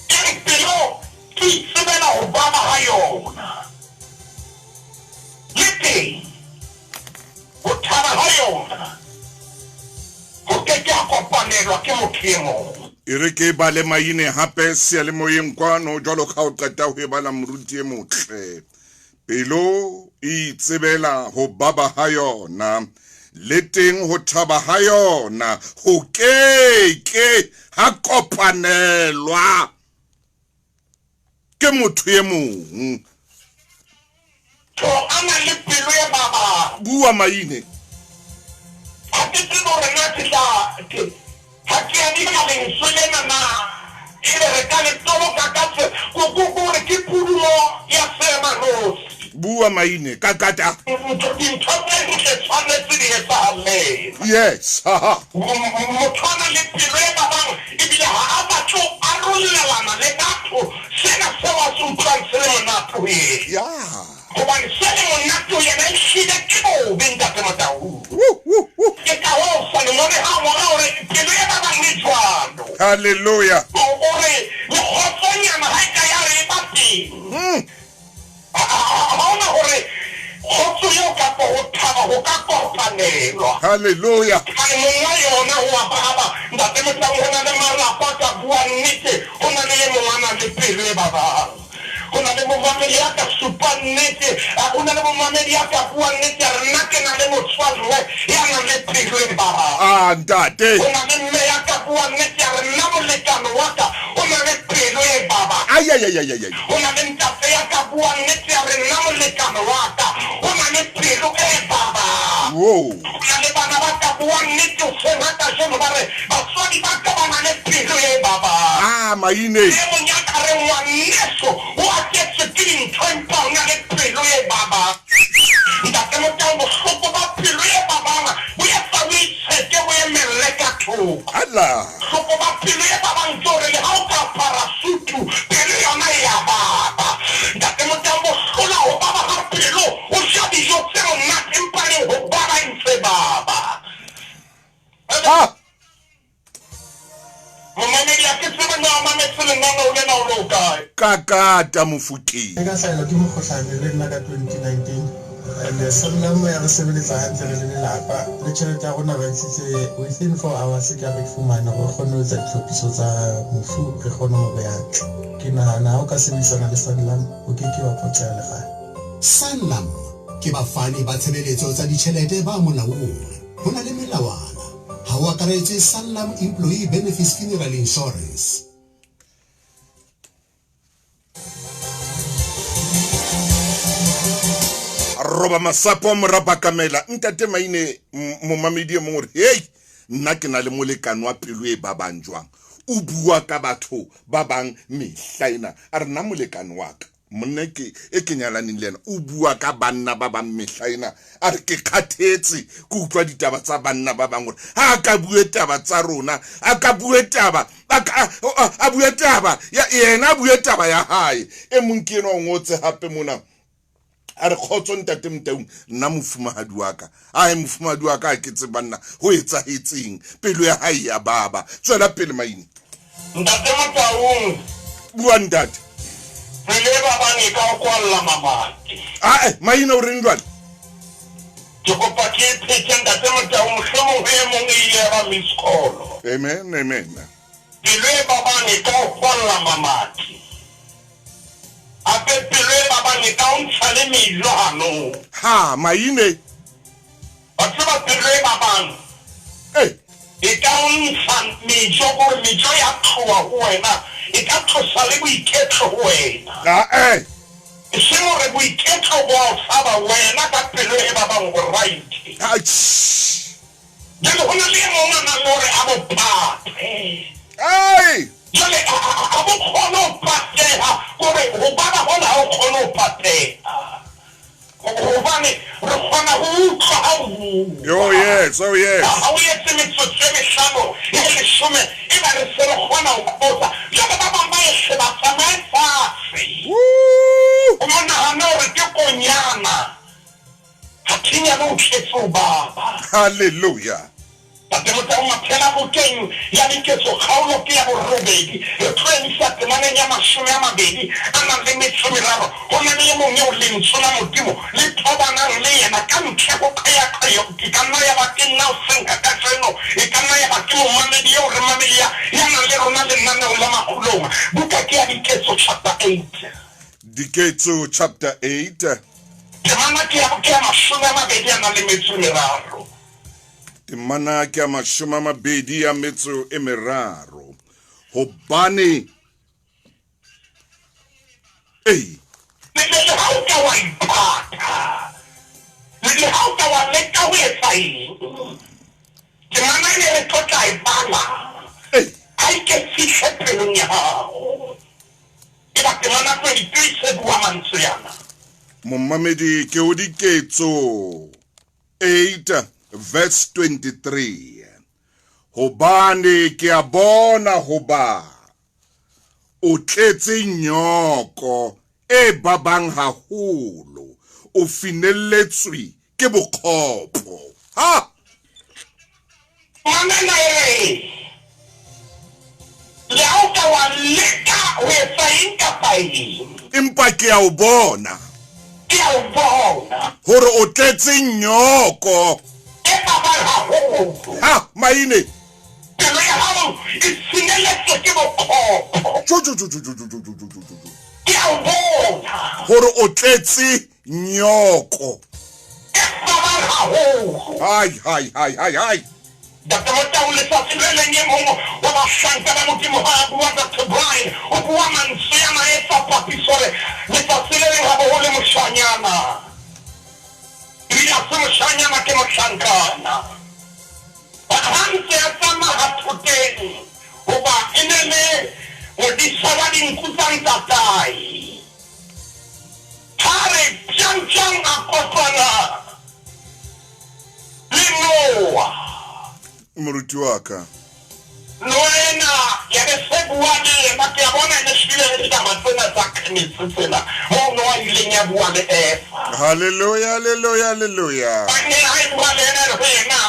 Speaker 4: E re, Pelo e itsebela ho baba ha yona. Le teng ho thaba ha yona ho ke ke ha kopanelwa ke motho e mong.
Speaker 1: E re ke e bale maine hape seyalemoyeng kwano jwalo ka ha o qeta ho e bala moruti e motle. Pelo e itsebela ho baba ha yona, le teng ho thaba ha yona ho ke ke ha kopanelwa ke motho e mong.
Speaker 4: Tho a na le pelo e babang.
Speaker 1: Bua maine.
Speaker 4: Ha ke tsebe hore na ke tla ke ha ke a dira lentswe lena na ebe re ka le toloka ka tse ko ko ko re ke pudumo ya seemanosi.
Speaker 1: Bua maine ka kata.
Speaker 4: Ntho dintho tse ntle tshwanetse di etsahalle.
Speaker 1: Yes, ha ha.
Speaker 4: Motho a na le pelo e babang ebile ha a batle ho arolelana le batho sena seo a se utlwang se le monate ho yena.
Speaker 1: Yeah.
Speaker 4: Hobane se le monate ho yena ehlile ke bobe, Ntate Motaung.
Speaker 1: Woo, woo, woo.
Speaker 4: Ke kahoo Salomone ha a ngola hore pelo e babang e jwalo.
Speaker 1: Hallelujah.
Speaker 4: O re, Le kgotsonyana ha e ka ya re e ba teng. teng. Ha hona hore kgotso eo kapa ho thaba ho ka kopanelwa.
Speaker 1: Hallelujah.
Speaker 4: Hobane monga yona o a baba. Ntate Motau, ho na le malapa a ka buang nnete, ho na le e mong a nang le pelo e babang. Ho na le momamedi ya ka supang nnete, ho na le momamedi ya ka buang nnete a re, nna ke na le motswalle ya nang le pelo e babang.
Speaker 1: Ah, ntate.
Speaker 4: Ho na le mme ya ka buang nnete a re, nna molekane wa ka o na le pelo e babang.
Speaker 1: Ai, ai, ai, ai, ai, ai.
Speaker 4: Ho na le ntate ya ka buang nnete a re, nna molekane wa ka o na le pelo e babang.
Speaker 1: Whoa.
Speaker 4: Ho na le bana ba ka buang nnete hoseng ha kajeno ba re, batswadi ba ka ba na le pelo e babang.
Speaker 1: Ah, maine.
Speaker 4: E mong ya ka reng, ngwaneso o aketswe ke dintho empa o na le pelo e babang. Ntate Motau, bohloko ba pelo e babang bo etsa o itsheke o emelle ka thoko.
Speaker 1: Allah.
Speaker 4: Bohloko ba pelo e babang ke hore le ha o ka apara sutu, pelo yona e a baba. Ntate Motau, bohlola ho baba ha pelo, o ja dijo tse monate empa le ho baba e ntse baba.
Speaker 1: Ah!
Speaker 4: Momamedi, ha ke tsebe na o mametse lenaneo lena o le hokae.
Speaker 1: Kakata Mofokeng.
Speaker 5: Ke ka hlahelwa ke mokgohlane le nna ka 2019 and Sanlam ya re sebeletsa hantle re le lelapa le tjhelete ya rona ba isitse within 4 hours ke re fumane hore re kgone ho etsa ditlhophiso tsa mofu re kgone ho beha hantle. Ke nahana ha o ka sebedisana le Sanlam o ke ke wa phoqeha le kgale.
Speaker 6: Sanlam ke bafani ba tshebeletso tsa ditjhelete ba molaong. Ho na le melawana. Ha ho akaretswe Sanlam Employee Benefits Funeral Insurance.
Speaker 1: Roba masapo a mora Bakamela. Ntate Maine, momamedi e mong o re, hei, nna ke na le molekane wa pelo e babang jwang. O bua ka batho ba bang mehla ena. A re nna molekane wa ka, monna ke e ke nyalaneng le yena, o bua ka banna ba bang mehla ena. A re ke kgathetse ke utlwa ditaba tsa banna ba bang, hore ha a ka bue taba tsa rona, a ka bue taba, a ka, a bue taba ya yena, a bue taba ya hae. E mong ke enwa o ngotse hape mona, a re kgotso ntate Motaung, nna mofumahadi wa ka, ae mofumahadi wa ka ha ke tsebe banna ho etsahetseng, pelo ya hae ya baba. Tswela pele Maine.
Speaker 4: Ntate Motaung.
Speaker 1: Bua ntate.
Speaker 4: Pelo e babang e ka o kwalla mamati.
Speaker 1: Ae Maine o reng jwale?
Speaker 4: Ke kopa ke e phethe ntate Motaung, mohlomong ho e mong e ile ya ba miss call.
Speaker 1: Amen, amen.
Speaker 4: Pelo e babang e ka o kwalla mamati. Hape pelo e babang e ka o ntsha le mejo hanong.
Speaker 1: Ha, Maine.
Speaker 4: Wa tseba pelo e babang e ka o ntsha mejo, kore mejo ya tloha ho wena, e ka tlosa le boiketlo ho wena.
Speaker 1: Ae.
Speaker 4: E seng hore boiketlo bo a o tshaba, wena ka pelo e babang o right.
Speaker 1: Atjh.
Speaker 4: Jwale ho na le e mong a nang le hore a bo pate.
Speaker 1: Ai!
Speaker 4: Jwale ha bo kgone ho pateha, kore ho baba hona ha o kgone ho pateha. Hobane re kgona ho utlwa ha o bua.
Speaker 1: Oh yes, oh yes.
Speaker 4: Ha o etse metsotso e mehlano e leshome eba re se re kgona ho botsa. Jwale ba bang ba ehle ba tsamaye fatshe.
Speaker 1: Woo!
Speaker 4: O mo nahane hore ke konyana. Athe nyane o tletse ho baba.
Speaker 1: Hallelujah.
Speaker 4: Tate Motau Maphela bukeng ya Diketso kgaolo ke ya borobedi re tlo emisa temaneng ya 20 a nang le metso meraro. Ho na le e mong eo lentswe la Modimo le tobanang le yena ka ntle ho qeaqeo. E ka nna ya ba ke nna hoseng ha kajeno, e ka nna ya ba ke momamedi eo re mamelia ya nang le rona lenaneong la makgulong. Buka ke ya Diketso chapter 8.
Speaker 1: Diketso chapter 8.
Speaker 4: Temana ke ya ke ya 20 a nang le metso e meraro.
Speaker 1: Temana ke ya 20 a metso e meraro. Hobane ei.
Speaker 4: Le le ha o ka wa ipata, le le ha o ka wa leka ho etsa eng, temana ene re tlo tla e bala.
Speaker 1: Ei.
Speaker 4: Ha e ke fihle pelong ya hao. E ba temana 23 se bua mantswe ana.
Speaker 1: Momamedi ke o Diketso 8 verse 23. Hobane ke a bona hoba o tletse nyoko e babang haholo, o finelletswe ke bokgopo. Ha!
Speaker 4: Mamela e, le ha o ka wa leka ho etsa eng kapa eng.
Speaker 1: Empa ke a o bona.
Speaker 4: Ke a o bona.
Speaker 1: Hore o tletse nyoko.
Speaker 4: E babang haholo.
Speaker 1: Ha, maine.
Speaker 4: Pelo ya hao e simeletswe ke bokgopo.
Speaker 1: Jo, jo, jo, jo, jo, jo, jo, jo, jo, jo.
Speaker 4: Ke a o bona.
Speaker 1: Hore o tletse nyoko.
Speaker 4: E babang haholo.
Speaker 1: Hai, hai, hai, hai, hai.
Speaker 4: Ntate Motau, letsatsi le leng e mong wa bahlanka ba Modimo ha a bua, Doctor Brian, o bua mantswe ana a etsa papiso hore letsatsi le leng ha bo ho le moshanyana, ebile ha se moshanyana ke mohlankana. Ba ha ntse a tsamaha thoteng, hoba e ne le modisa wa dinku tsa ntatae. Ha re pjang-pjang a kopana le Noa.
Speaker 1: Moruti wa ka.
Speaker 4: Noa ena ya be se bua le yena. Ke a bona e ne hlile le ditaba tsena tsa Kgenese tsena, moo Noa ileng ya bua le Eva.
Speaker 1: Haleluya, haleluya, haleluya.
Speaker 4: A ne a e bua le yena, a re ho yena,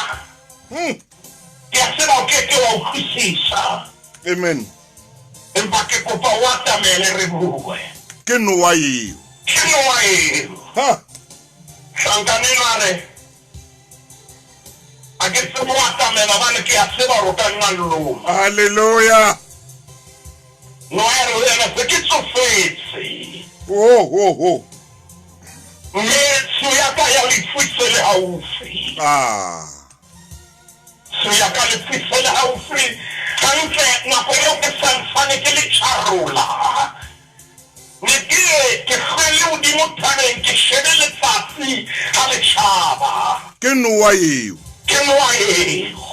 Speaker 4: Ke a tseba o ke ke wa utlwisisa.
Speaker 1: Amen.
Speaker 4: Empa ke kopa o atamele re bue.
Speaker 1: Ke Noa eo.
Speaker 4: Ke Noa eo.
Speaker 1: Ha.
Speaker 4: Hlankana enwa a re, Ha ke tsebe ho atamela hobane ke a tseba hore o ka nna lloma.
Speaker 1: Haleluya!
Speaker 4: Noa ya re ho yena, Se ke tsofetse.
Speaker 1: Ho, ho, ho.
Speaker 4: Mme tshiu ya ka ya lefu e se le haufi.
Speaker 1: Ah.
Speaker 4: Tshiu ya ka lefu e se le haufi. Hantle nako eo ke sa ntsane ke le tjharola. Ne ke ye ke hlwelle hodimo thabeng ke shebe letsatsi ha le tjhaba.
Speaker 1: Ke Noa eo.
Speaker 4: Ke Noa eo.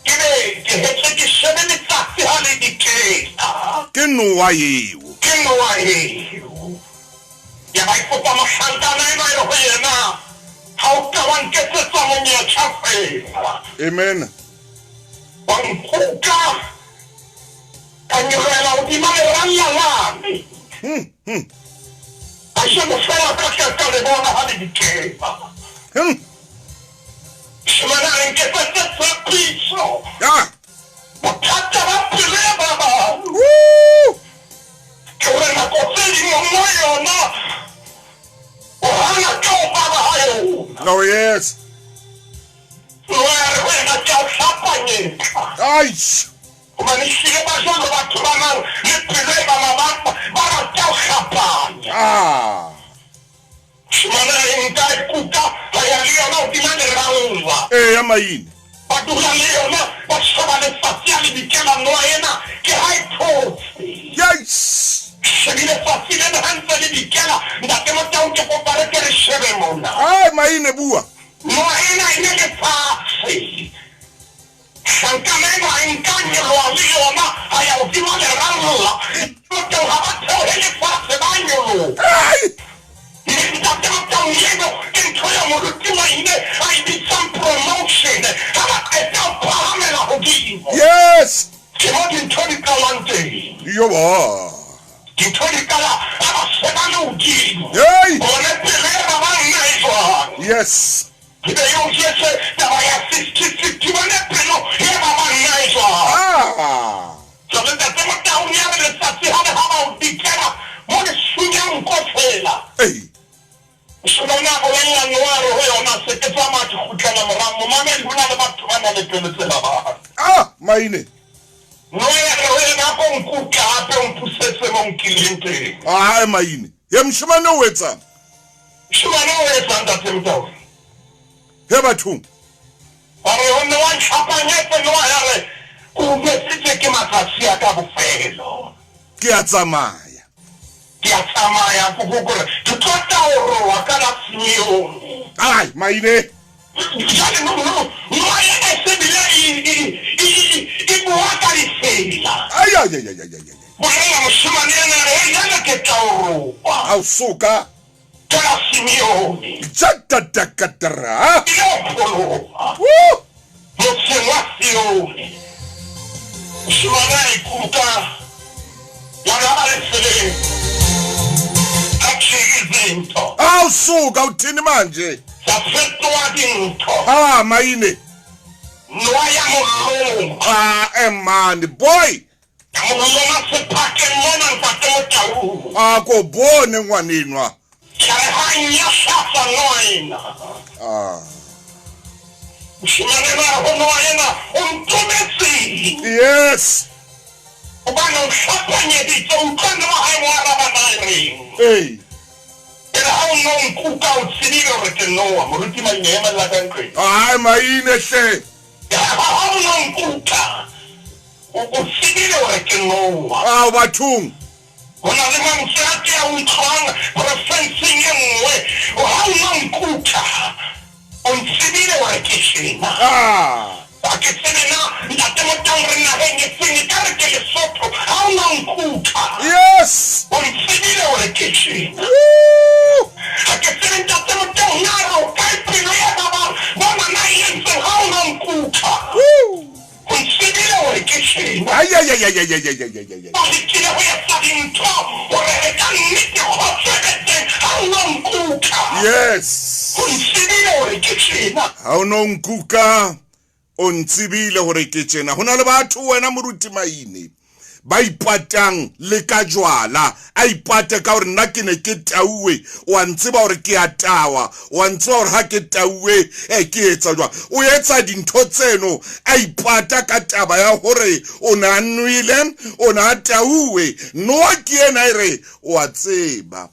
Speaker 4: Ke be ke hetle ke shebe letsatsi ha le dikela.
Speaker 1: Ke Noa eo.
Speaker 4: Ke Noa eo. Yaba e kopa mohlankana enwa e re ho yena, Ha o ka wa nketsetsa monyetla feela.
Speaker 1: Amen.
Speaker 4: Wa nkuka. Ka nyolohela hodima leralla lane. Kajeno feela ka tla ka le bona ha le dikela. Moshemane a re, Nketsetse tshepiso. Bothata ba pelo ya ba bang ke hore nako tse ding monga yona o hana ka ho baba ha yona.
Speaker 1: Oh yes.
Speaker 4: Noe a re ho yena, Ke a o hlapanyetsa.
Speaker 1: Aish.
Speaker 4: Hobane ehlile ba jwalo batho ba nang le pelo e bana ba ba rata ho hlapanya.
Speaker 1: Ah.
Speaker 4: Moshemane a e nka a e kuka a ya le yona hodima leralla.
Speaker 1: Eya maine.
Speaker 4: Ba dula le yona ba sheba letsatsi a le dikela noa ena ke ha e thotse.
Speaker 1: Yikes.
Speaker 4: Shebile tsatsi lena ha ntse le dikela Ntate Motaung ke kopa re ke re shebe mona.
Speaker 1: Ai maine bua.
Speaker 4: Noa ena e ne le fatshe. Hlankana ena a nka nyoloha le yona, a ya hodima leralla. Moteng ha ba theohele fatshe, ba nyoloha. Mme Ntate Motaung eno ke ntho eo moruti Maine a e bitsang promotion, ha ba qeta ho phahamela hodimo.
Speaker 1: Yes!
Speaker 4: Ke mo dintho di qalang teng.
Speaker 1: Yo ba.
Speaker 4: Dintho di qala ha ba se ba le hodimo.
Speaker 1: Hey!
Speaker 4: Bone pelo e babang na e jwang.
Speaker 1: Yes!
Speaker 4: Ke be yo jwetse taba ya 50-50 bone pelo ye ba bang na e jwang.
Speaker 1: Ah.
Speaker 4: Jwale Ntate Motaung ya re letsatsi ha le haba ho dikela mo le sunya nko fela.
Speaker 1: Ei.
Speaker 4: Moshemane a bolella Noa a re ho yona se ke tsamaya ke kgutlela morao momamedi ho na le batho ba na le pelo tse babang.
Speaker 1: Ah maine.
Speaker 4: Noa ya re ho yena ako nkuke hape o mpusetse mo nkileng teng.
Speaker 1: Ah maine. Ye moshemane o etsang?
Speaker 4: Moshemane o etsang Ntate Motaung?
Speaker 1: He bathong.
Speaker 4: Wa re ho Noa, Ntlhapanyetse. Noa ya re, Ke o jwetsitse ke matsatsi a ka bofelo.
Speaker 1: Ke a tsamaya.
Speaker 4: Ke a tsamaya, ko ko re, ke tlo taoroa ka la Simeone.
Speaker 1: Ai, maine.
Speaker 4: Jwale no, no, Noa ena e se bile e, e, e, e, e bua ka ditsela.
Speaker 1: Ai, ai, ai, ai, ai, ai.
Speaker 4: Bolela moshemane ena re, Hei, jwale ke taoroa.
Speaker 1: Ao soka.
Speaker 4: Ka la Simeone.
Speaker 1: Jatatatatara.
Speaker 4: Ke yo pholoha.
Speaker 1: Woo!
Speaker 4: Motseng wa Sione. Moshemane a ikuka. Ya re ha ba le tseleng. A tjheke dintho.
Speaker 1: Ao soka uthini manje?
Speaker 4: Tsa fetoha dintho.
Speaker 1: Ah, maine.
Speaker 4: Noa ya mo loma.
Speaker 1: Ah, eh man, boy.
Speaker 4: Ya mo loma sephakeng mona Ntate Motaung.
Speaker 1: A ko bone ngwanenwa.
Speaker 4: Ka re ha nyahlatsa noa ena.
Speaker 1: Ah.
Speaker 4: Moshemane enwa a re ho noa ena, O ntometseng?
Speaker 1: Yes.
Speaker 4: Hobane o hlapanyeditse. Utlwa noa ha e mo araba na e reng.
Speaker 1: Ee.
Speaker 4: E re ha o no nkuka o tsebile hore ke noa. Moruti Maine emella ka ntlong.
Speaker 1: Hai Maine hle.
Speaker 4: E re ha o no nkuka o tsebile hore ke noa.
Speaker 1: Ao bathong.
Speaker 4: Ho na le mantswe a ke a utlwang porofenseng e nngwe, Ha o no nkuka, o ntsebile hore ke tjena. Ha ke tsebe na Ntate Motaung re naheng e feng, ekare ke Lesotho. Ha o no nkuka, o ntsebile hore ke tjena. Ha ke tsebe Ntate Motaung na re o kae pelo ya ba bang bona na e entseng ha o no nkuka. O ntsebile hore ke tjena.
Speaker 1: Ayayayayayayayayayay.
Speaker 4: O lekile ho etsa dintho hore re ka nnete kgotso e be teng. Ha o no nkuka.
Speaker 1: Yes.
Speaker 4: O ntsebile hore ke tjena.
Speaker 1: Ha o no nkuka, o ntsebile hore ke tjena. Ho na le batho wena Moruti Maine ba ipatang le ka jwala, a ipate ka hore nna ke ne ke tauwe, o a ntseba hore ke a tawa, o a ntseba hore ha ke tauwe eh, ke etsa jwang. O etsa dintho tseno a ipata ka taba ya hore o ne a nwele, o ne a tauwe. Noa ke ena e re o a tseba.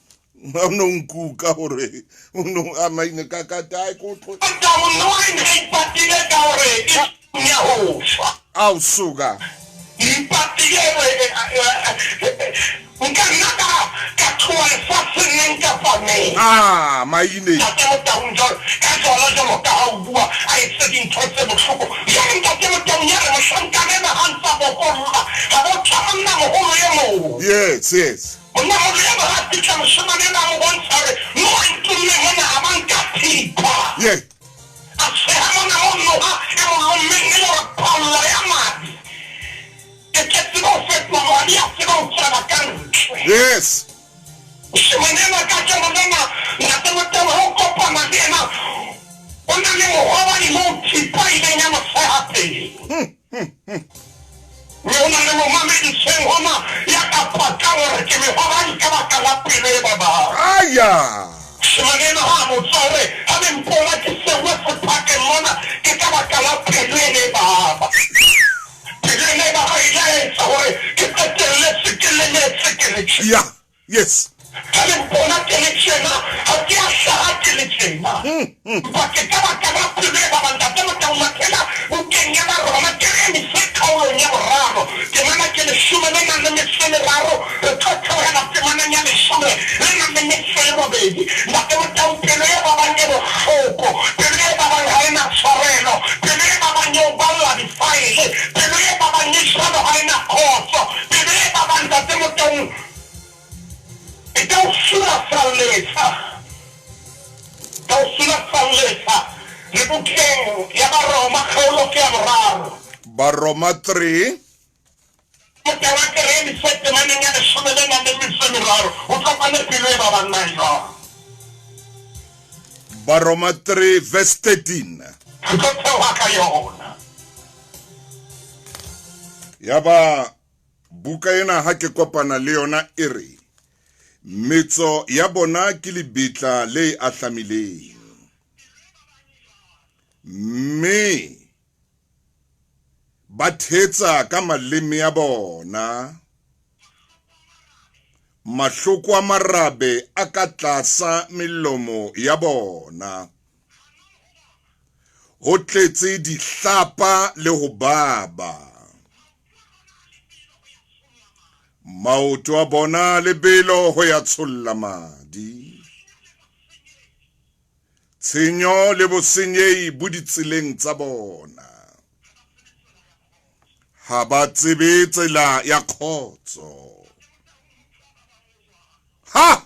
Speaker 1: O no nkuka hore o no a maine ka ka tae ko tlo.
Speaker 4: Tau noa e ne e ipatile ka hore e ya ho shwa.
Speaker 1: Ao suka.
Speaker 4: E ipatile nka nna ka ka tloha lefatsheng neng kapa neng.
Speaker 1: Ah maine.
Speaker 4: Ntate Motaung jwalo ka jwalo jwalo ka ha o bua a etse dintho tse bohloko. Jwale Ntate Motaung ya re mohlankana enwa ha ntsa bokolla ha bo tjha monnamoholo e mong.
Speaker 1: Yes yes.
Speaker 4: Monnamoholo enwa ha fihla moshemane enwa a mo bontsha hore mo a ntomme mona a ba nka thipa.
Speaker 1: Yes.
Speaker 4: A tsheha mona mo noha e mo lommeng e le hore phallo ya madi e tle tsebe ho fetoha madi a tsebe ho tswela ka ntle.
Speaker 1: Yes.
Speaker 4: Moshemane enwa kajeno lena Ntate Motau ha o kopana le yena o na le mohobadi moo thipa e ileng ya mo tsheha teng. Mme ho na le momamediseng hona ya ka pakang hore ke mehobadi ka baka la pelo e babang.
Speaker 1: Aya!
Speaker 4: Moshemane enwa ha a botsa hore ha le mpona ke seuwe sephakeng mona ke ka baka la pelo ena e baba. Pelo ena e baba e ile ya etsa hore ke qetelletse ke lemetse ke le tjena.
Speaker 1: Ya, Yes.
Speaker 4: Ha le mpona ke le tjena, ha ke a hlaha ke le tjena. Empa ke ka baka la pelo e babang. Ntate Motau Mathela, bukeng ya Baroma, ke re emise kgaolong ya boraro, temana ke leshome le nang le metso e meraro, re tlo theohela temaneng ya leshome le nang le metso e robedi. Ntate Motau, pelo e babang e bohloko. Pelo e babang ha e na tshwarelo. Pelo e babang e o balla difaele. Pelo e babang e jwalo ha e na kgotso. Pelo e babang, Ntate Motau, E ka o sulafalletsa, ka o sulafalletsa le bukeng ya Baroma kgaolo ke ya boraro.
Speaker 1: Baroma 3.
Speaker 4: Motala ke re emise temaneng ya leshome le nang le metso e meraro, o tlo kwane pelo e babang na jwang.
Speaker 1: Baroma 3 verse 13.
Speaker 4: Re tlo theoha ka yona.
Speaker 1: Yaba Buka ena ha ke kopana le yona e re, Metso ya bona ke lebitla le ahlamileng, mme ba thetsa ka maleme a bona. Mahloko a marabe a ka tlasa melomo ya bona. Ho tletse dihlapa le ho baba. Maoto a bona lebelo ho ya tsholla madi. Tshenyo le bosenyehi bo ditseleng tsa bona. Ha ba tsebe tsela ya kgotso. Ha!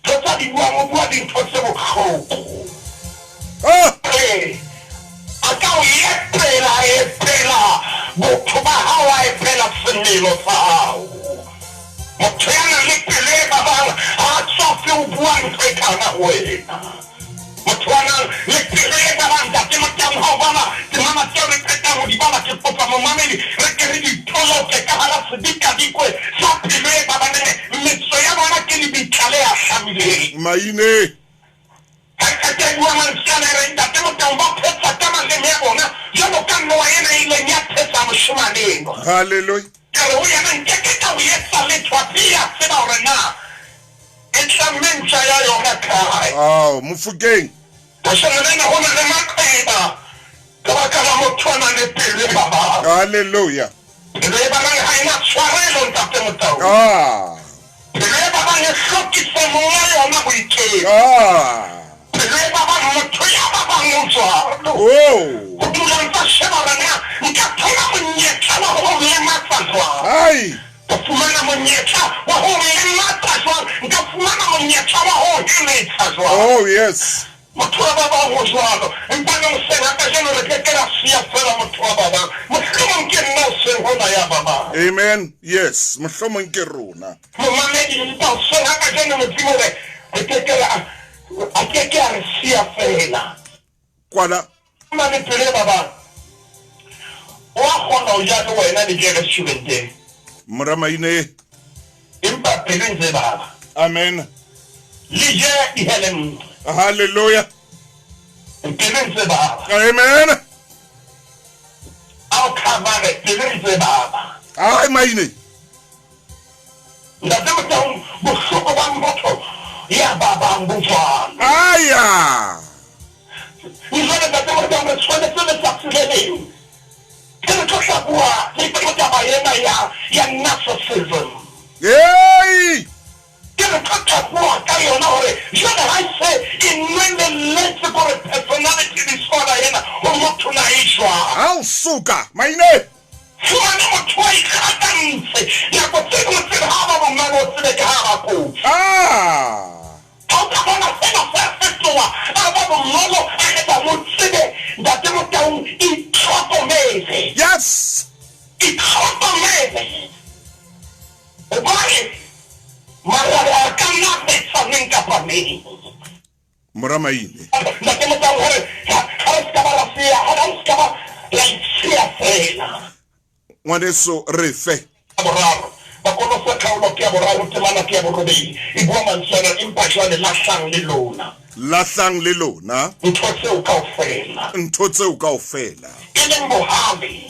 Speaker 4: Ntho tsa di buang, o bua dintho tse bohloko.
Speaker 1: Ha!
Speaker 4: Ee, a ka o epela, a epela botho ba hao, a epela semelo sa hao. Motho ya nang le pelo e babang ha a tswafe ho bua ntho e kana ho wena. Motho ya nang le pelo e babang, Ntate Motaung, ha o bala temana tseo re qetang ho di bala, ke kopa momamedi re ke re di toloke ka hara sedikadikwe sa pelo e babang, re re, Metso ya bona buileng.
Speaker 1: Maine.
Speaker 4: Ha ke qeta ho bua mantswe ana, e re, Ntate Motaung, ba phetsa ka maleme a bona jwalo ka noha ena e ileng ya thetsa moshemane enwa.
Speaker 1: Hallelujah.
Speaker 4: Ka re ho yena, Nke ke ka o etsa letho, athe e a tseba hore na e tlamme ntja ya yona kae.
Speaker 1: Ao, Mofokeng.
Speaker 4: Kajeno lena ho na le maqeba ka baka la motho a nang le pelo e babang.
Speaker 1: Hallelujah.
Speaker 4: Pelo e babang ha e na tshwarelo, Ntate Motaung.
Speaker 1: Ah.
Speaker 4: Pelo e babang e hlokisa monga yona boiketlo.
Speaker 1: Ah.
Speaker 4: Pelo e babang, motho ya babang o jwalo.
Speaker 1: Oh.
Speaker 4: O dula a ntsa sheba hore na nka thola monyetla wa ho lematsa jwang.
Speaker 1: Hai.
Speaker 4: Ka fumana monyetla wa ho lematsa jwang? Nka fumana monyetla wa ho heletsa jwang?
Speaker 1: Oh, yes.
Speaker 4: Motho wa ba bang o jwalo. Empa le hoseng ha kajeno re ke ke ra siya feela motho wa ba bang. Mohlomong ke nna hoseng hona ya ba bang.
Speaker 1: Amen. Yes. Mohlomong ke rona.
Speaker 4: Momamedi, empa hoseng ha kajeno Modimo o re re ke ke ra, a ke ke a re siya feela.
Speaker 1: Kwala.
Speaker 4: O na le pelo e babang. O a kgona ho ja le wena le je restauranteng.
Speaker 1: Mora Maine.
Speaker 4: Empa pelo e ntse e baba.
Speaker 1: Amen.
Speaker 4: Le je dihelempe.
Speaker 1: Hallelujah.
Speaker 4: Pelo e ntse e baba.
Speaker 1: Amen.
Speaker 4: A o khabare, pelo e ntse e baba.
Speaker 1: Ai Maine.
Speaker 4: Ntate Motaung, bohloko ba motho ya babang bo jwalo.
Speaker 1: Aya.
Speaker 4: Jwale Ntate Motaung re tshwanetse letsatsi le leng ke re tlo tla bua le ka taba ena ya ya narcissism.
Speaker 1: Hey!
Speaker 4: Ke re tlo tla bua ka yona hore jwale ha e se e nwelelletse kore personality disorder ena ho motho na e jwang.
Speaker 1: Ha o soka, Maine.
Speaker 4: Fumane motho wa ikgakantse. Nako tse ding o tsebe ha ba bonolo o tsebe ke ha ba kotsi.
Speaker 1: Ah!
Speaker 4: Ha o ka bona sena se a fetoha a ba bonolo a etsa mo tsebe Ntate Motaung itlhokomele.
Speaker 1: Yes!
Speaker 4: Itlhokomele hobane marabe a ka nna a betsa neng kapa neng.
Speaker 1: Mora Maine.
Speaker 4: Ntate Motaung hore ha re ska ba ra siya, ha re ska ba ra itshiya feela.
Speaker 1: Ngwaneso re fe.
Speaker 4: Ya boraro, Bakolose kgaolo ke ya boraro temana ke ya borobedi e bua mantswe ana, Empa jwale lahlang le lona.
Speaker 1: Lahlang le lona.
Speaker 4: Ntho tseo kaofela.
Speaker 1: Ntho tseo kaofela.
Speaker 4: E leng bohale.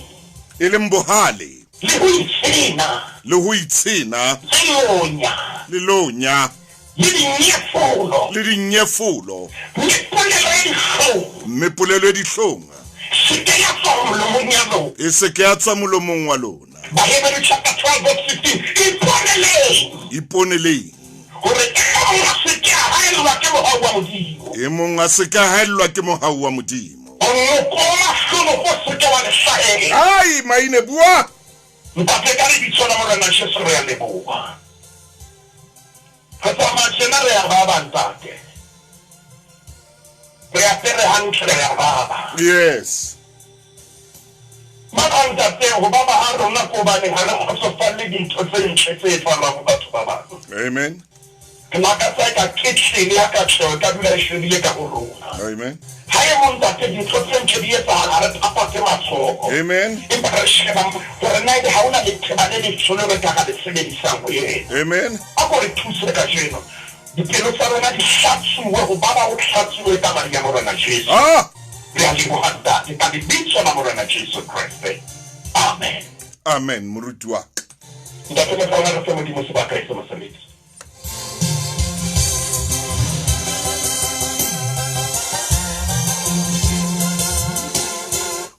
Speaker 1: E leng bohale.
Speaker 4: Le ho itshena.
Speaker 1: Le ho itshena.
Speaker 4: Le lonya.
Speaker 1: Le lonya.
Speaker 4: Le dinyefolo.
Speaker 1: Le dinyefolo.
Speaker 4: Mme polelo e dihlong.
Speaker 1: Mme polelo e dihlong.
Speaker 4: Se ke ya tswa molomong ya lona.
Speaker 1: E se ke ya tswa molomong wa lona.
Speaker 4: Baheberu chapter 12 verse 15, Iponeleng.
Speaker 1: Iponeleng.
Speaker 4: Hore e mong a se ke a haellwa ke mohau wa Modimo.
Speaker 1: E mong a se ke a haellwa ke mohau wa Modimo.
Speaker 4: Monoko o mahlonoko o se ke wa le hlahela.
Speaker 1: Ai, Maine, bua!
Speaker 4: Ntate, ka Lebitso la Morena Jesu re a leboha. Re tsamaya tjena re a baba, Ntate. Re apere hantle re a baba.
Speaker 1: Yes.
Speaker 4: Ba bang, Ntate, ho baba ha rona ke hobane ha re kgotsofalle dintho tse ntle tse etsahalang ho batho ba bang.
Speaker 1: Amen.
Speaker 4: Re lakatsa eka ketlele ya katleho e ka dula e shebile ka ho rona.
Speaker 1: Amen.
Speaker 4: Ha e mong, Ntate, dintho tse ntle di etsahala, ha re phaphathe matsoho.
Speaker 1: Amen.
Speaker 4: Empa re sheba hore na ebe ha ho na letheba le letsho leo re ka ra le sebedisang ho yena.
Speaker 1: Amen.
Speaker 4: Ako re thuse kajeno. Dipelo tsa rona di hlatsuwe ho baba ho hlatsuwe ka madi a Morena Jesu.
Speaker 1: Ah!
Speaker 4: Re a leboha, Ntate, ka Lebitso la Morena Jesu Kreste. Amen.
Speaker 1: Amen, moruti wa ka.
Speaker 4: Ntate Motaung, a re fe Modimo sebaka e se mosebetsi.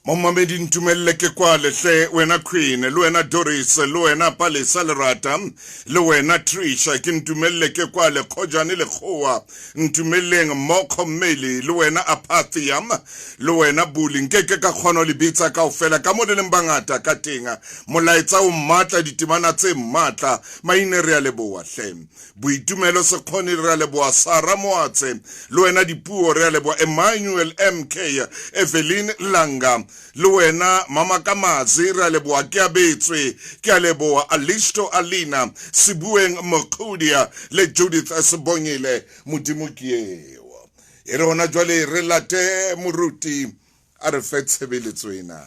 Speaker 1: Momamedi ntumelle ke kwale hle wena Queen le wena Doris le wena Palesa Lerata le wena Trisha ke ntumelle ke kwale Kgojane Lekgowa ntumelleng Mokgo Mmeli le wena Apathium le wena Buli nke ke ka kgona ho le bitsa kaofela ka mo le leng bangata ka teng molaetsa o matla ditemana tse matla Maine re a leboha hle. Boitumelo Sekgoni re a leboha, Sarah Moatse le wena Dipuo re a leboha, Emmanuel MK, Evelyn Langa le wena Mama Kamazi re a leboha, Keabetswe ke a leboha, Alisto Alina, Sebueng Mokhudia le Judith Sebongile, Modimo ke eo. E re hona jwale re late moruti a re fe tshebeletso ena.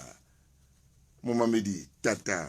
Speaker 1: Momamedi tata.